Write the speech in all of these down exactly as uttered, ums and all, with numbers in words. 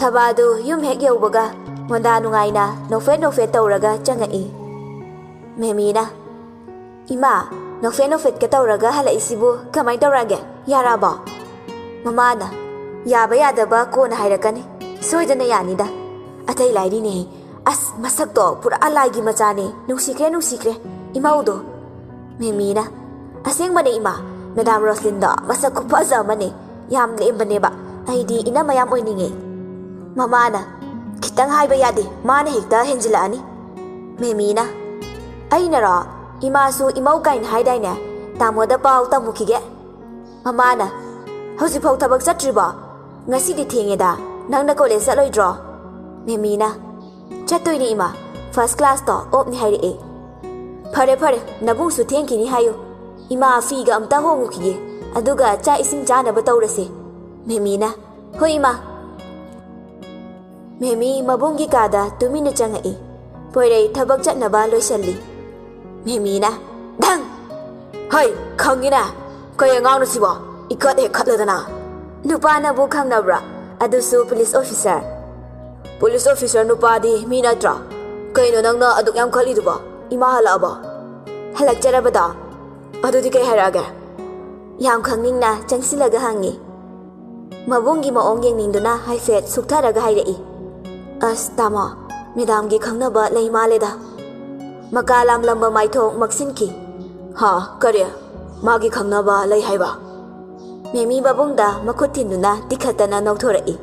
ꯊꯕꯥꯗꯨ ꯌꯨꯝ ꯍꯦꯛ ꯌꯧꯕꯒ ꯃꯣꯟꯗꯥ ꯅꯨꯡꯉꯥꯏꯅ ꯅꯣꯛꯐꯦꯠ ꯅꯣꯛꯐꯦꯠ ꯇꯧꯔꯒ ꯆꯪꯉꯛꯏ꯫ ꯃꯦꯃꯤꯅ, "ꯏꯃꯥ, ꯅꯣꯛꯐꯦꯠ ꯅꯣꯛꯐꯦꯠꯀ ꯇꯧꯔꯒ ꯍꯜꯂꯛꯏꯁꯤꯕꯨ ꯀꯃꯥꯏ ꯇꯧꯔꯒꯦ? ꯌꯥꯔꯛꯑꯕꯣ?" ꯃꯃꯥꯅ, "ꯌꯥꯕ ꯌꯥꯗꯕ ꯀꯣꯟꯅ ꯍꯥꯏꯔꯛꯀꯅꯤ꯫ ꯁꯣꯏꯗꯅ ꯌꯥꯅꯤꯗ꯫ ꯑꯇꯩ ꯂꯥꯏꯔꯤꯅꯦ꯫ ꯑꯁ, ꯃꯁꯛꯇꯣ ꯄꯨꯔꯥ ꯂꯥꯏꯒꯤ ꯃꯆꯥꯅꯦ꯫ ꯅꯨꯡꯁꯤꯈ꯭ꯔꯦ, ꯅꯨꯡꯁꯤꯈ꯭ꯔꯦ ꯏꯃꯧꯗꯣ꯫" ꯃꯦꯃꯤꯅ, "ꯑꯁꯦꯡꯕꯅꯦ ꯏꯃꯥ, ꯃꯦꯗꯥꯝ ꯔꯣꯁꯂꯤꯟꯗꯣ ꯃꯁꯛ ꯈꯨꯐꯖ ꯑꯃꯅꯦ꯫ ꯌꯥꯝ ꯂꯦꯝꯕꯅꯦꯕ꯫ ꯑꯩꯗꯤ ꯏꯅꯝꯃ ꯌꯥꯝ ꯑꯣꯏꯅꯤꯡꯉꯦ꯫" ꯃꯃꯥꯅ, "ꯈꯤꯇꯪ ꯍꯥꯏꯕ ꯌꯥꯗꯦ, ꯃꯥꯅ ꯍꯦꯛꯇ ꯍꯦꯟꯖꯤꯜꯂꯛꯑꯅꯤ꯫" ꯃꯦꯃꯤꯅ, "ꯑꯩꯅꯔꯣ? ꯏꯃꯥꯁꯨ ꯏꯃꯧ ꯀꯥꯏꯅ ꯍꯥꯏꯗꯥꯏꯅꯦ? ꯇꯥꯃꯣꯗ ꯄꯥꯎ ꯇꯝꯃꯨꯈꯤꯒꯦ꯫" ꯃꯃꯥꯅ, "ꯍꯧꯖꯤꯛꯐꯥꯎ ꯊꯕꯛ ꯆꯠꯇ꯭ꯔꯤꯕꯣ? ꯉꯁꯤꯗꯤ ꯊꯦꯡꯉꯦꯗ, ꯅꯪꯅ ꯀꯣꯂꯦꯖ ꯆꯠꯂꯣꯏꯗ꯭ꯔꯣ?" ꯃꯦꯃꯤꯅ, "ꯆꯠꯇꯣꯏꯅꯦ ꯏꯃꯥ, ꯐꯥꯔꯁ ꯀ꯭ꯂꯥꯁꯇꯣ ꯑꯣꯞꯅꯤ ꯍꯥꯏꯔꯛꯑꯦ꯫" "ꯐꯔꯦ ꯐꯔꯦ, ꯅꯕꯨꯡꯁꯨ ꯊꯦꯡꯈꯤꯅꯤ ꯍꯥꯏꯌꯨ꯫ ꯏꯃꯥ ꯐꯤꯒ ꯑꯝꯇ ꯍꯣꯡꯉꯨꯈꯤꯒꯦ, ꯑꯗꯨꯒ ꯆꯥꯛ ꯏꯁꯤꯡ ꯆꯥꯅꯕ ꯇꯧꯔꯁꯦ꯫" ꯃꯦꯃꯤꯅ, "ꯍꯣꯏ ꯏꯃꯥ꯫" ꯃꯦꯃꯤ ꯃꯕꯨꯡꯒꯤ ꯀꯥꯗ ꯇꯨꯃꯤꯟꯅ ꯆꯪꯉꯛꯏ꯫ ꯄꯣꯏꯔꯩ ꯊꯕꯛ ꯆꯠꯅꯕ ꯂꯣꯏꯁꯜꯂꯤ꯫ ꯃꯦꯃꯤꯅ, "ꯙꯪ! ꯍꯩ, ꯈꯪꯉꯤꯅꯦ꯫ ꯀꯩ ꯑꯉꯥꯡꯅꯣ ꯁꯤꯕꯣ? ꯏꯀꯠ ꯍꯦꯛ ꯈꯠꯂꯗꯅ꯫" "ꯅꯨꯄꯥꯅꯕꯨ ꯈꯪꯅꯕ꯭ꯔꯥ? ꯑꯗꯨꯁꯨ ꯄꯨꯂꯤꯁ ꯑꯣꯐꯤꯁꯥꯔ꯫" "ꯄꯨꯂꯤꯁ ꯑꯣꯐꯤꯁꯥꯔ ꯅꯨꯄꯥꯗꯤ ꯃꯤ ꯅꯠꯇ꯭ꯔꯣ? ꯀꯩꯅꯣ ꯅꯪꯅ ꯑꯗꯨꯛ ꯌꯥꯝ ꯈꯠꯂꯤꯗꯨꯕꯣ? ꯏꯃꯥ ꯍꯜꯂꯛꯑꯕꯣ?" "ꯍꯜꯂꯛꯆꯔꯕꯗꯣ?" "ꯑꯗꯨꯗꯤ ꯀꯩ ꯍꯥꯏꯔꯛꯑꯒꯦ?" ꯌꯥꯝ ꯈꯪꯅꯤꯡꯅ ꯆꯪꯁꯤꯜꯂꯒ ꯍꯪꯉꯤ꯫ ꯃꯕꯨꯡꯒꯤ ꯃꯑꯣꯡ ꯌꯦꯡꯅꯤꯡꯗꯨꯅ ꯍꯥꯏꯐꯦꯠ ꯁꯨꯛꯊꯔꯒ ꯍꯥꯏꯔꯛꯏ, "ꯑꯁ ꯇꯥꯃꯣ, ꯃꯦꯗꯥꯝꯒꯤ ꯈꯪꯅꯕ ꯂꯩ ꯃꯥꯜꯂꯦꯗ꯫" ꯃꯀꯥ ꯂꯥꯝꯂꯝꯕ ꯃꯥꯏꯊꯣꯡ ꯃꯛꯁꯤꯟꯈꯤ꯫ "ꯍꯥ, ꯀꯔꯤ? ꯃꯥꯒꯤ ꯈꯪꯅꯕ ꯂꯩ ꯍꯥꯏꯕ?" ꯃꯦꯃꯤ ꯃꯕꯨꯡꯗ ꯃꯈꯨꯠ ꯊꯤꯟꯗꯨꯅ ꯇꯤꯈꯠꯇꯅ ꯅꯧꯊꯣꯔꯛꯏ꯫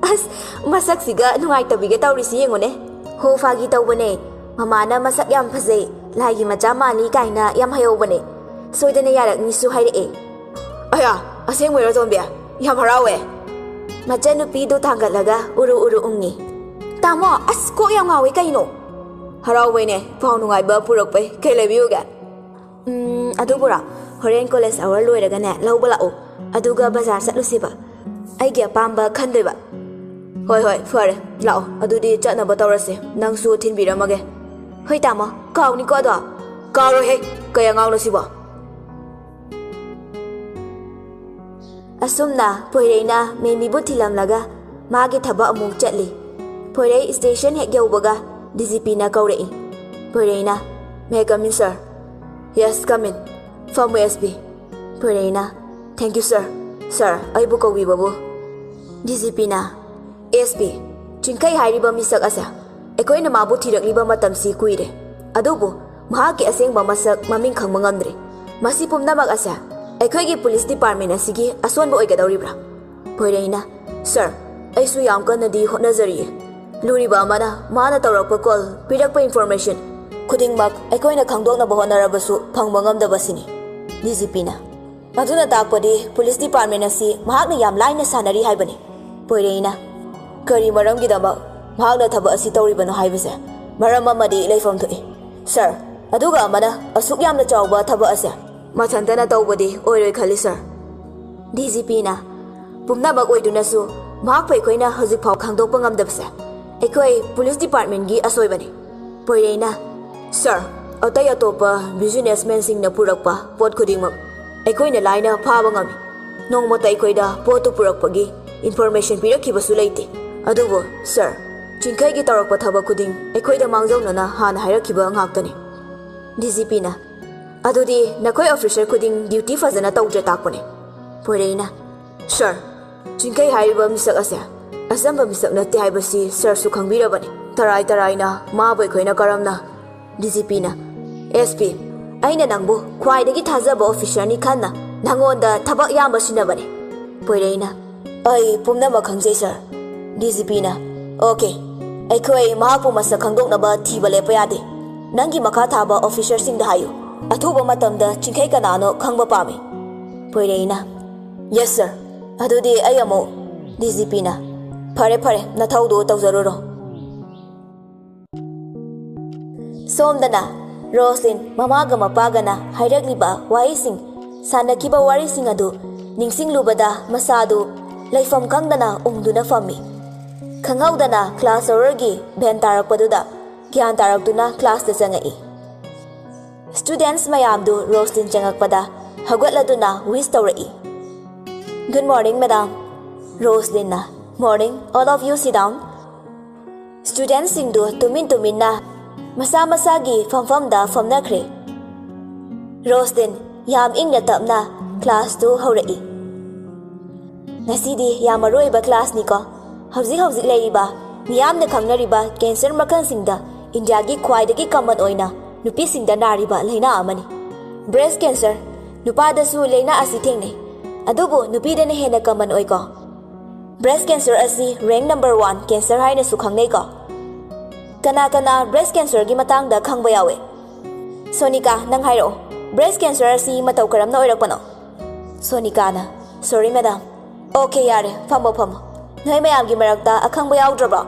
"ꯑꯁ, ꯃꯁꯛꯁꯤꯒ ꯅꯨꯡꯉꯥꯏꯇꯕꯤꯒ ꯇꯧꯔꯤꯁꯤ ꯌꯦꯡꯉꯨꯅꯦ꯫ ꯍꯣ, ꯐꯥꯒꯤ ꯇꯧꯕꯅꯦ꯫ ꯃꯃꯥꯅ ꯃꯁꯛ ꯌꯥꯝ ꯐꯖꯩ, ꯂꯥꯏꯒꯤ ꯃꯆꯥ ꯃꯥꯜꯂꯤ ꯀꯥꯏꯅ ꯌꯥꯝ ꯍꯥꯏꯍꯧꯕꯅꯦ꯫ ꯁꯣꯏꯗꯅ ꯌꯥꯔꯛꯅꯤꯁꯨ ꯍꯥꯏꯔꯛꯑꯦ꯫" "ꯑꯌꯥ, ꯑꯁꯦꯡꯕꯩꯔꯣ ꯇꯣꯝꯕꯤ? ꯌꯥꯝ ꯍꯔꯥꯎꯋꯦ꯫" ꯃꯆꯟꯅꯨꯄꯤꯗꯨ ꯊꯥꯡꯒꯠꯂꯒ ꯎꯔꯨ ꯎꯔꯨ ꯎꯪꯉꯤ꯫ "ꯇꯥꯃꯣ, ꯑꯁ ꯀꯣꯛ ꯌꯥꯝ ꯉꯥꯎꯋꯦ ꯀꯩꯅꯣ?" "ꯍꯔꯥꯎꯕꯩꯅꯦ, ꯄꯥꯎ ꯅꯨꯡꯉꯥꯏꯕ ꯄꯨꯔꯛꯄꯩ꯫ ꯀꯩ ꯂꯩꯕꯤꯌꯨꯒꯦ?" "ꯎꯝ, ꯑꯗꯨꯕꯨꯔꯣ, ꯍꯣꯔꯦꯟ ꯀꯣꯂꯦꯖ ꯑꯋꯥꯔ ꯂꯣꯏꯔꯒꯅꯦ ꯂꯧꯕ ꯂꯥꯛꯑꯣ꯫ ꯑꯗꯨꯒ ꯕꯖꯥꯔ ꯆꯠꯂꯨꯁꯦꯕ꯫ ꯑꯩꯒꯤ ꯑꯄꯥꯝꯕ ꯈꯟꯗꯣꯏꯕ꯫" "ꯍꯣꯏ, ꯍꯣꯏ, ꯐꯔꯦ, ꯂꯥꯛꯑꯣ꯫ ꯑꯗꯨꯗꯤ ꯆꯠꯅꯕ ꯇꯧꯔꯁꯦ꯫ ꯅꯪꯁꯨ ꯊꯤꯟꯕꯤꯔꯝꯃꯒꯦ꯫" "ꯍꯣꯏ ꯇꯥꯃꯣ, ꯀꯥꯎꯅꯤꯀꯣ ꯑꯗꯣ꯫" "ꯀꯥꯎꯔꯣꯏꯍꯦ, ꯀꯩ ꯑꯉꯥꯡꯅꯣ ꯁꯤꯕꯣ?" ꯑꯁꯨꯝꯅ ꯄꯣꯏꯔꯩꯅ ꯃꯦꯃꯤꯕꯨ ꯊꯤꯜꯂꯝꯂꯒ ꯃꯥꯒꯤ ꯊꯕꯛ ꯑꯃꯨꯛ ꯆꯠꯂꯤ꯫ ꯄꯣꯏꯔꯩ station ꯍꯦꯛ ꯌꯧꯕꯒ D G Pꯅ ꯀꯧꯔꯛꯏ꯫ ꯄꯣꯏꯔꯩꯅ, "May I come in, sir?" "Yes, come in꯫ ꯐꯝꯃꯨ, S P꯫" ꯄꯣꯏꯔꯩꯅ, "Thank you, sir꯫ Sir, ꯑꯩꯕꯨ ꯀꯧꯕꯤꯕꯕꯨ?" D G Pꯅ, "S P, ꯆꯤꯡꯈꯩ ꯍꯥꯏꯔꯤꯕ ꯃꯤꯁꯛ ꯑꯁꯦ ꯑꯩꯈꯣꯏꯅ ꯃꯥꯕꯨ ꯊꯤꯔꯛꯂꯤꯕ ꯃꯇꯝꯁꯤ ꯀꯨꯏꯔꯦ, ꯑꯗꯨꯕꯨ ꯃꯍꯥꯛꯀꯤ ꯑꯁꯦꯡꯕ ꯃꯁꯛ ꯃꯃꯤꯡ ꯈꯪꯕ ꯉꯝꯗ꯭ꯔꯤ꯫ ꯃꯁꯤ ꯄꯨꯝꯅꯃꯛ ꯑꯁꯦ ꯑꯩꯈꯣꯏꯒꯤ police department ꯑꯁꯤꯒꯤ ꯑꯁꯣꯟꯕ ꯑꯣꯏꯒꯗꯧꯔꯤꯕ꯭ꯔꯥ?" ꯄꯣꯏꯔꯩꯅ, "Sir, ꯑꯩꯁꯨ ꯌꯥꯝ ꯀꯟꯅꯗꯤ ꯍꯣꯠꯅꯖꯔꯤꯌꯦ꯫ ꯂꯨꯔꯤꯕ ꯑꯃꯅ ꯃꯥꯅ ꯇꯧꯔꯛꯄ call, ꯄꯤꯔꯛꯄ information ꯈꯨꯗꯤꯡꯃꯛ ꯑꯩꯈꯣꯏꯅ ꯈꯪꯗꯣꯛꯅꯕ ꯍꯣꯠꯅꯔꯕꯁꯨ ꯐꯪꯕ ꯉꯝꯗꯕꯁꯤꯅꯤ꯫" D G Pꯅ, "ꯑꯗꯨꯅ ꯇꯥꯛꯄꯗꯤ police department ꯑꯁꯤ ꯃꯍꯥꯛꯅ ꯌꯥꯝ ꯂꯥꯏꯅ ꯁꯥꯟꯅꯔꯤ ꯍꯥꯏꯕꯅꯤ꯫" ꯄꯣꯏꯔꯩꯅ, "ꯀꯔꯤ ꯃꯔꯝꯒꯤꯗꯃꯛ ꯃꯍꯥꯛꯅ ꯊꯕꯛ ꯑꯁꯤ ꯇꯧꯔꯤꯕꯅꯣ ꯍꯥꯏꯕꯁꯦ ꯃꯔꯝ ꯑꯃꯗꯤ ꯂꯩꯐꯝ ꯊꯣꯛꯏ꯫ Sir, ꯑꯗꯨꯒ ꯑꯃꯅ ꯑꯁꯨꯛ ꯌꯥꯝꯅ ꯆꯥꯎꯕ ꯊꯕꯛ ꯑꯁꯦ ꯃꯊꯟꯇꯅ ꯇꯧꯕꯗꯤ ꯑꯣꯏꯔꯣꯏ ꯈꯜꯂꯤ, sir꯫" D G Pꯅ, "ꯄꯨꯝꯅꯃꯛ ꯑꯣꯏꯗꯨꯅꯁꯨ ꯃꯍꯥꯛꯄꯨ ꯑꯩꯈꯣꯏꯅ ꯍꯧꯖꯤꯛꯐꯥꯎ ꯈꯪꯗꯣꯛꯄ ꯉꯝꯗꯕꯁꯦ ꯑꯩꯈꯣꯏ police departmentꯀꯤ ꯑꯁꯣꯏꯕꯅꯤ꯫" ꯄꯣꯏꯔꯩꯅ, "Sir, ꯑꯇꯩ ꯑꯇꯣꯞꯄ businessmanꯁꯤꯡꯅ ꯄꯨꯔꯛꯄ ꯄꯣꯠ ꯈꯨꯗꯤꯡꯃꯛ ꯑꯩꯈꯣꯏꯅ ꯂꯥꯏꯅ ꯐꯥꯕ ꯉꯝꯃꯤ꯫ ꯅꯣꯡꯃꯇ ꯑꯩꯈꯣꯏꯗ ꯄꯣꯠꯇꯨ ꯄꯨꯔꯛꯄꯒꯤ information ꯄꯤꯔꯛꯈꯤꯕꯁꯨ ꯂꯩꯇꯦ꯫ ꯑꯗꯨꯕꯨ, sir, ꯆꯤꯡꯈꯩꯒꯤ ꯇꯧꯔꯛꯄ ꯊꯕꯛ ꯈꯨꯗꯤꯡ ꯑꯩꯈꯣꯏꯗ ꯃꯥꯡꯖꯧꯅꯅ ꯍꯥꯟꯅ ꯍꯥꯏꯔꯛꯈꯤꯕ ꯉꯥꯛꯇꯅꯤ꯫" D G Pꯅ, "ꯑꯗꯨꯗꯤ ꯅꯈꯣꯏ officer ꯈꯨꯗꯤꯡ duty ꯐꯖꯅ ꯇꯧꯗ꯭ꯔꯦ ꯇꯥꯛꯄꯅꯦ꯫" ꯄꯣꯏꯔꯩꯅ, "Sir, ꯆꯤꯡꯈꯩ ꯍꯥꯏꯔꯤꯕ ꯃꯤꯁꯛ ꯑꯁꯦ ꯑꯆꯝꯕ ꯃꯤꯁꯛ ꯅꯠꯇꯦ ꯍꯥꯏꯕꯁꯤ sirꯁꯨ ꯈꯪꯕꯤꯔꯕꯅꯤ꯫ ꯇꯔꯥꯏ ꯇꯔꯥꯏꯅ ꯃꯥꯕꯨ ꯑꯩꯈꯣꯏꯅ ꯀꯔꯝꯅ..." D G Pꯅ, "S P, ꯑꯩꯅ ꯅꯪꯕꯨ ꯈ꯭ꯋꯥꯏꯗꯒꯤ ꯊꯥꯖꯕ officerꯅꯤ ꯈꯟꯅ ꯅꯪꯉꯣꯟꯗ ꯊꯕꯛ ꯑꯌꯥꯝꯕ ꯁꯤꯟꯅꯕꯅꯤ꯫" ꯄꯣꯏꯔꯩꯅ, "ꯑꯩ ꯄꯨꯝꯅꯃꯛ ꯈꯪꯖꯩ, sir꯫" D G Pꯅ, "Okay, ꯑꯩꯈꯣꯏ ꯃꯍꯥꯛꯄꯨ ꯃꯁꯛ ꯈꯪꯗꯣꯛꯅꯕ ꯊꯤꯕ ꯂꯦꯞꯄ ꯌꯥꯗꯦ꯫ ꯅꯪꯒꯤ ꯃꯈꯥ ꯊꯥꯕ officerꯁꯤꯡꯗ ꯍꯥꯏꯌꯨ, ꯑꯊꯨꯕ ꯃꯇꯝꯗ ꯆꯤꯡꯈꯩ ꯀꯅꯥꯅꯣ ꯈꯪꯕ ꯄꯥꯝꯃꯤ꯫" ꯄꯣꯏꯔꯩꯅ, "Yes, sir꯫ ꯑꯗꯨꯗꯤ ꯑꯩ ꯑꯃꯨꯛ..." D G Pꯅ, "ꯐꯔꯦ, ꯐꯔꯦ, ꯅꯊꯧꯗꯨ ꯇꯧꯖꯔꯨꯔꯣ꯫" ꯁꯣꯝꯗꯅ ꯔꯣꯁꯂꯤꯟ ꯃꯃꯥꯒ ꯃꯄꯥꯒꯅ ꯍꯥꯏꯔꯛꯂꯤꯕ ꯋꯥꯍꯩꯁꯤꯡ, ꯁꯥꯟꯅꯈꯤꯕ ꯋꯥꯔꯤꯁꯤꯡ ꯑꯗꯨ ꯅꯤꯡꯁꯤꯡꯂꯨꯕꯗ ꯃꯁꯥꯗꯨ ꯂꯩꯐꯝ ꯈꯪꯗꯅ ꯎꯪꯗꯨꯅ ꯐꯝꯃꯤ꯫ ꯈꯪꯍꯧꯗꯅ class hourꯒꯤ bell ꯇꯥꯔꯛꯄꯗꯨꯗ ꯒ꯭ꯌꯥꯟ ꯇꯥꯔꯛꯇꯨꯅ classꯇ ꯆꯪꯉꯛꯏ꯫ Students ꯃꯌꯥꯝꯗꯨ ꯔꯣꯁꯂꯤꯟ ꯆꯪꯉꯛꯄꯗ ꯍꯧꯒꯠꯂꯗꯨꯅ wish ꯇꯧꯔꯛꯏ꯫ "Good morning, madam꯫" ꯔꯣꯁꯂꯤꯟꯅ, Morning, all of you sit down. Studentꯁꯤꯡꯗꯨ ꯇꯨꯃꯤꯟ ꯇꯨꯃꯤꯟꯅ ꯃꯁꯥ ꯃꯁꯥꯒꯤ ꯐꯝꯐꯝꯗ ꯐꯝꯅꯈ꯭ꯔꯦ꯫ ꯔꯣꯁꯂꯤꯟ ꯌꯥꯝ ꯏꯪꯅ ꯇꯞꯅ classꯇꯨ ꯍꯧꯔꯛꯏ꯫ "ꯉꯁꯤꯗꯤ ꯌꯥꯝ ꯃꯔꯨ ꯑꯣꯏꯕ classꯅꯤꯀꯣ꯫ ꯍꯧꯖꯤꯛ ꯍꯧꯖꯤꯛ ꯂꯩꯔꯤꯕ, ꯃꯤꯌꯥꯝꯅ ꯈꯪꯅꯔꯤꯕ cancer ꯃꯈꯜꯁꯤꯡꯗ ꯏꯟꯗꯤꯌꯥꯒꯤ ꯈ꯭ꯋꯥꯏꯗꯒꯤ common ꯑꯣꯏꯅ ꯅꯨꯄꯤꯁꯤꯡꯗ ꯅꯥꯔꯤꯕ ꯂꯥꯏꯅꯥ ꯑꯃꯅꯤ꯫ Breast cancer, ꯅꯨꯄꯥꯗꯁꯨ ꯂꯥꯏꯅꯥ ꯑꯁꯤ ꯊꯦꯡꯅꯩ, ꯑꯗꯨꯕꯨ ꯅꯨꯄꯤꯗꯅ ꯍꯦꯟꯅ common ꯑꯣꯏꯀꯣ꯫ Breast cancer ꯑꯁꯤ rank number one cancer ꯍꯥꯏꯅꯁꯨ ꯈꯪꯅꯩꯀꯣ꯫ ꯀꯅꯥ ꯀꯅꯥ breast cancerꯒꯤ ꯃꯇꯥꯡꯗ ꯈꯪꯕ ꯌꯥꯎꯏ? ꯁꯣꯅꯤꯀꯥ, ꯅꯪ ꯍꯥꯏꯔꯛꯑꯣ꯫ Breast cancer ꯑꯁꯤ ꯃꯇꯧ ꯀꯔꯝꯅ ꯑꯣꯏꯔꯛꯄꯅꯣ? ꯁꯣꯅꯤꯀꯥꯅ, "Sorry madam." "Okay, ꯌꯥꯔꯦ, ꯐꯝꯃꯣ, ꯐꯝꯃꯣ꯫ ꯅꯣꯏ ꯃꯌꯥꯝꯒꯤ ꯃꯔꯛꯇ ꯑꯈꯪꯕ ꯌꯥꯎꯗ꯭ꯔꯕꯣ?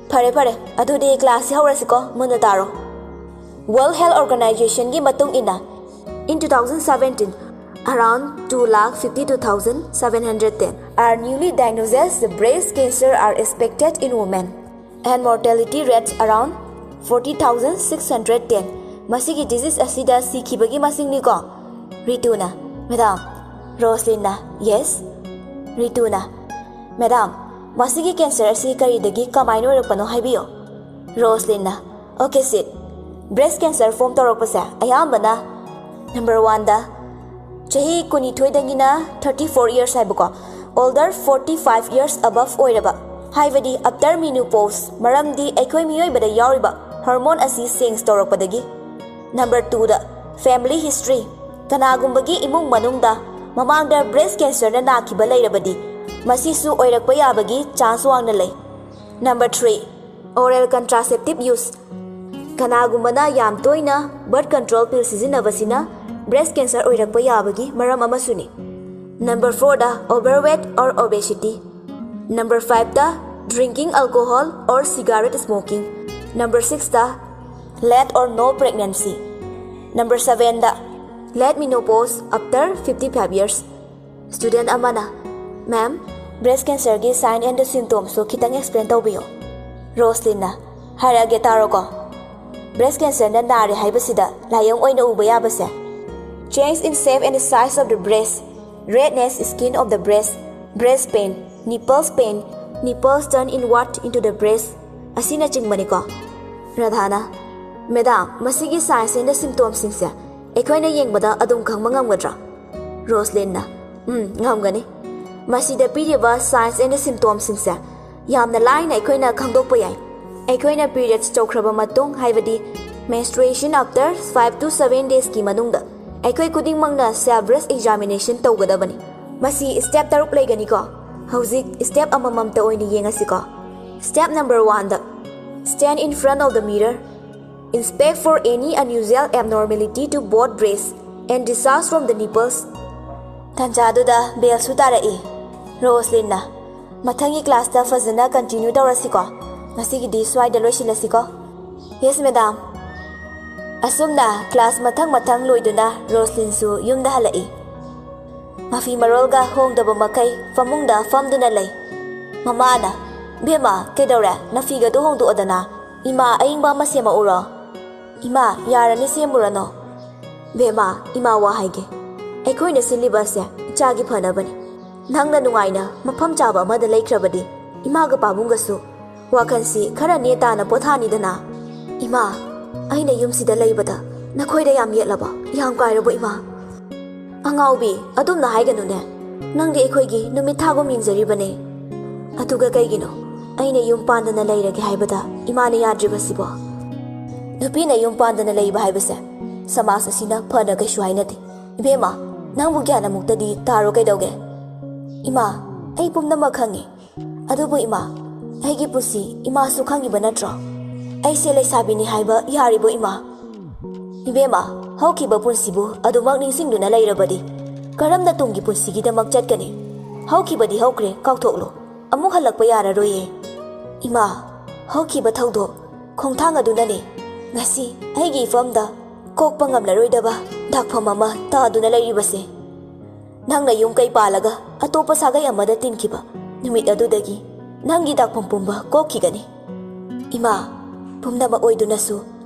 ꯐꯔꯦ, ꯐꯔꯦ, ꯑꯗꯨꯗꯤ classꯁꯤ ꯍꯧꯔꯁꯤꯀꯣ, ꯃꯨꯟꯅ ꯇꯥꯔꯣ꯫" World Health Organizationꯒꯤ ꯃꯇꯨꯡ ꯏꯟꯅ, in two thousand seventeen, around two lakh fifty two thousand seven hundred ten are newly diagnosed the breast cancer are expected in women, and mortality rates around forty thousand six hundred ten꯫ ꯃꯁꯤꯒꯤ disease ꯑꯁꯤꯗ ꯁꯤꯈꯤꯕꯒꯤ ꯃꯁꯤꯡꯅꯤꯀꯣ꯫ ꯔꯤꯇꯨꯅ, "Madam꯫" ꯔꯣꯁꯂꯤꯟꯅ, "Yes?" ꯔꯤꯇꯨꯅ, "Madam, ꯃꯁꯤꯒꯤ cancer ꯑꯁꯤ ꯀꯔꯤꯗꯒꯤ ꯀꯃꯥꯏꯅ ꯑꯣꯏꯔꯛꯄꯅꯣ ꯍꯥꯏꯕꯤꯌꯨ꯫" ꯔꯣꯁꯂꯤꯟꯅ, "Okay, sit꯫ Breast cancer form ꯇꯧꯔꯛꯄꯁꯦ ꯑꯌꯥꯝꯕꯅ number oneꯗ ꯆꯍꯤ ꯀꯨꯟꯅꯤꯊꯣꯏꯗꯒꯤꯅ thirty four years ꯍꯥꯏꯕꯀꯣ, older forty five years above ꯑꯣꯏꯔꯕ, ꯍꯥꯏꯕꯗꯤ after menopause, ꯃꯔꯝꯗꯤ ꯑꯩꯈꯣꯏ ꯃꯤꯑꯣꯏꯕꯗ ꯌꯥꯎꯔꯤꯕ hormone ꯑꯁꯤ change ꯇꯧꯔꯛꯄꯗꯒꯤ꯫ Number twoꯗ family history, ꯀꯅꯥꯒꯨꯝꯕꯒꯤ ꯏꯃꯨꯡ ꯃꯅꯨꯡꯗ ꯃꯃꯥꯡꯗ breast cancerꯅ ꯅꯥꯈꯤꯕ ꯂꯩꯔꯕꯗꯤ, ꯃꯁꯤꯁꯨ ꯑꯣꯏꯔꯛꯄ ꯌꯥꯕꯒꯤ chance ꯋꯥꯡꯅ ꯂꯩ꯫ Number three, oral contraceptive use, ꯀꯅꯥꯒꯨꯝꯕꯅ ꯌꯥꯝ ꯇꯣꯏꯅ birth control pill ꯁꯤꯖꯤꯟꯅꯕꯁꯤꯅ breast cancer ꯑꯣꯏꯔꯛꯄ ꯌꯥꯕꯒꯤ ꯃꯔꯝ ꯑꯃꯁꯨꯅꯤ꯫ Number fourꯗ overweight or obesity꯫ Number fiveꯇ drinking alcohol or cigarette smoking꯫ Number sixꯇ late or no pregnancy꯫ Number sevenꯗ late menopause after fifty five years꯫ Student ꯑꯃꯅ, "Ma'am, breast cancerꯒꯤ sign and the symptomsꯁꯨ ꯈꯤꯇꯪ explain ꯇꯧꯕꯤꯌꯨ꯫" ꯔꯣꯁꯂꯤꯟꯅ, "ꯍꯥꯏꯔꯛꯑꯒꯦ ꯇꯥꯔꯣꯀꯣ꯫ Breast cancerꯅ ꯅꯥꯔꯦ ꯍꯥꯏꯕꯁꯤꯗ ꯂꯥꯏꯑꯣꯡ ꯑꯣꯏꯅ ꯎꯕ ꯌꯥꯕꯁꯦ: change in shape and size of the breast, redness, skin of the breast, breast pain, nipples pain, nipples turn inward into the breast ꯑꯁꯤꯅꯆꯤꯡꯕꯅꯤꯀꯣ꯫ ꯔꯥꯙꯥꯅ, "ꯃꯦꯗꯥꯝ, ꯃꯁꯤꯒꯤ signs and symptomsꯁꯤꯡꯁꯦ ꯑꯩꯈꯣꯏꯅ ꯌꯦꯡꯕꯗ ꯑꯗꯨꯝ ꯈꯪꯕ ꯉꯝꯒꯗ꯭ꯔꯥ?" ꯔꯣꯁꯂꯤꯟꯅ, "ꯎꯝ, ꯉꯝꯒꯅꯤ꯫ ꯃꯁꯤꯗ ꯄꯤꯔꯤꯕ signs and symptomsꯁꯤꯡꯁꯦ ꯌꯥꯝꯅ ꯂꯥꯏꯅ ꯑꯩꯈꯣꯏꯅ ꯈꯪꯗꯣꯛꯄ ꯌꯥꯏ꯫ ꯑꯩꯈꯣꯏꯅ periods ꯇꯧꯈ꯭ꯔꯕ ꯃꯇꯨꯡ, ꯍꯥꯏꯕꯗꯤ menstruation after five to seven daysꯀꯤ ꯃꯅꯨꯡꯗ ꯑꯩꯈꯣꯏ ꯈꯨꯗꯤꯡꯃꯛꯅ self breast examination ꯇꯧꯒꯗꯕꯅꯤ꯫ ꯃꯁꯤ step ꯇꯔꯨꯛ ꯂꯩꯒꯅꯤꯀꯣ꯫ ꯍꯧꯖꯤꯛ step ꯑꯃꯃꯝꯇ ꯑꯣꯏꯅ ꯌꯦꯡꯉꯁꯤꯀꯣ꯫ Step number oneꯗ, stand in front of the mirror, inspect for any unusual abnormality to both breast and discharge from the nipples." ꯇꯥꯟꯖꯥꯗꯨꯗ bellꯁꯨ ꯇꯥꯔꯛꯏ꯫ ꯔꯣꯁꯂꯤꯟꯅ, "ꯃꯊꯪꯒꯤ classꯇ ꯐꯖꯅ continue ꯇꯧꯔꯁꯤꯀꯣ꯫ ꯉꯁꯤꯒꯤꯗꯤ ꯁ꯭ꯋꯥꯏꯗ ꯂꯣꯏꯁꯤꯜꯂꯁꯤꯀꯣ꯫" "Yes, madam." ꯑꯁꯨꯝꯅ class ꯃꯊꯪ ꯃꯊꯪ ꯂꯣꯏꯗꯨꯅ ꯔꯣꯁꯂꯤꯟꯁꯨ ꯌꯨꯝꯗ ꯍꯜꯂꯛꯏ꯫ ꯃꯐꯤ ꯃꯔꯣꯜꯒ ꯍꯣꯡꯗꯕ ꯃꯈꯩ ꯐꯃꯨꯡꯗ ꯐꯝꯗꯨꯅ ꯂꯩ꯫ ꯃꯃꯥꯅ, "ꯕꯦꯝꯃ, ꯀꯩꯗꯧꯔꯦ? ꯅꯐꯤꯒꯗꯨ ꯍꯣꯡꯗꯣꯛꯑꯗꯅ꯫ ꯏꯃꯥ ꯑꯏꯪꯕ ꯑꯃ ꯁꯦꯝꯃꯛꯎꯔꯣ?" "ꯏꯃꯥ, ꯌꯥꯔꯅꯤ, ꯁꯦꯝꯃꯨꯔꯅꯣ꯫" "ꯕꯦꯝꯃ, ꯏꯃꯥ ꯋꯥ ꯍꯥꯏꯒꯦ꯫ ꯑꯩꯈꯣꯏꯅ ꯁꯤꯜꯂꯤꯕ ꯑꯁꯦ ꯏꯆꯥꯒꯤ ꯐꯅꯕꯅꯤ꯫ ꯅꯪꯅ ꯅꯨꯡꯉꯥꯏꯅ ꯃꯐꯝ ꯆꯥꯕ ꯑꯃꯗ ꯂꯩꯈ꯭ꯔꯕꯗꯤ ꯏꯃꯥꯒ ꯄꯥꯕꯨꯡꯒꯁꯨ ꯋꯥꯈꯜꯁꯤ ꯈꯔ ꯅꯦ ꯇꯥꯅ ꯄꯣꯊꯥꯅꯤꯗꯅ꯫" "ꯏꯃꯥ, ꯑꯩꯅ ꯌꯨꯝꯁꯤꯗ ꯂꯩꯕꯗ ꯅꯈꯣꯏꯗ ꯌꯥꯝ ꯌꯦꯠꯂꯕ, ꯌꯥꯝ ꯀꯥꯏꯔꯕꯣ ꯏꯃꯥ?" "ꯑꯉꯥꯎꯕꯤ, ꯑꯗꯨꯝꯅ ꯍꯥꯏꯒꯅꯨꯅꯦ꯫ ꯅꯪꯗꯤ ꯑꯩꯈꯣꯏꯒꯤ ꯅꯨꯃꯤꯠ ꯊꯥꯒꯨꯝ ꯌꯦꯡꯖꯔꯤꯕꯅꯦ꯫ ꯑꯗꯨꯒ ꯀꯩꯒꯤꯅꯣ ꯑꯩꯅ ꯌꯨꯝ ꯄꯥꯟꯗꯅ ꯂꯩꯔꯒꯦ ꯍꯥꯏꯕꯗ ꯏꯃꯥꯅ ꯌꯥꯗ꯭ꯔꯤꯕꯁꯤꯕꯣ?" "ꯅꯨꯄꯤꯅ ꯌꯨꯝ ꯄꯥꯟꯗꯅ ꯂꯩꯕ ꯍꯥꯏꯕꯁꯦ ꯁꯃꯥꯖ ꯑꯁꯤꯅ ꯐꯅ ꯀꯩꯁꯨ ꯍꯥꯏꯅꯗꯦ꯫ ꯏꯕꯦꯝꯃ, ꯅꯪꯕꯨ ꯒ꯭ꯌꯥꯟ ꯑꯃꯨꯛꯇꯗꯤ ꯇꯥꯔꯣ ꯀꯩꯗꯧꯒꯦ?" "ꯏꯃꯥ, ꯑꯩ ꯄꯨꯝꯅꯃꯛ ꯈꯪꯉꯤ꯫ ꯑꯗꯨꯕꯨ ꯏꯃꯥ, ꯑꯩꯒꯤ ꯄꯨꯟꯁꯤ ꯏꯃꯥꯁꯨ ꯈꯪꯉꯤꯕ ꯅꯠꯇ꯭ꯔꯣ? ꯑꯩꯁꯦ ꯂꯩꯁꯥꯕꯤꯅꯤ ꯍꯥꯏꯕ ꯌꯥꯔꯤꯕꯣ ꯏꯃꯥ?" "ꯏꯕꯦꯝꯃ, ꯍꯧꯈꯤꯕ ꯄꯨꯟꯁꯤꯕꯨ ꯑꯗꯨꯃꯛ ꯅꯤꯡꯁꯤꯡꯗꯨꯅ ꯂꯩꯔꯕꯗꯤ ꯀꯔꯝꯅ ꯇꯨꯡꯒꯤ ꯄꯨꯟꯁꯤꯒꯤꯗꯃꯛ ꯆꯠꯀꯅꯤ? ꯍꯧꯈꯤꯕꯗꯤ ꯍꯧꯈ꯭ꯔꯦ, ꯀꯥꯎꯊꯣꯛꯂꯣ꯫ ꯑꯃꯨꯛ ꯍꯜꯂꯛꯄ ꯌꯥꯔꯔꯣꯏꯌꯦ꯫" "ꯏꯃꯥ, ꯍꯧꯈꯤꯕ ꯊꯧꯗꯣꯛ ꯈꯣꯡꯊꯥꯡ ꯑꯗꯨꯅꯅꯦ ꯉꯁꯤ ꯑꯩꯒꯤ ꯏꯐꯝꯗ ꯀꯣꯛꯄ ꯉꯝꯂꯔꯣꯏꯗꯕ ꯗꯥꯛꯐꯝ ꯑꯃ ꯇꯥꯗꯨꯅ ꯂꯩꯔꯤꯕꯁꯦ꯫ ꯅꯪꯅ ꯌꯨꯝ ꯀꯩ ꯄꯥꯜꯂꯒ ꯑꯇꯣꯞꯄ ꯁꯥꯒꯩ ꯑꯃꯗ ꯇꯤꯟꯈꯤꯕ ꯅꯨꯃꯤꯠ ꯑꯗꯨꯗꯒꯤ ꯅꯪꯒꯤ ꯗꯥꯛꯐꯝ ꯄꯨꯝꯕ ꯀꯣꯛꯈꯤꯒꯅꯤ꯫ ꯏꯃꯥ, ꯄꯨꯝꯅꯃꯛ ꯑꯣꯏꯗꯨꯅꯁꯨ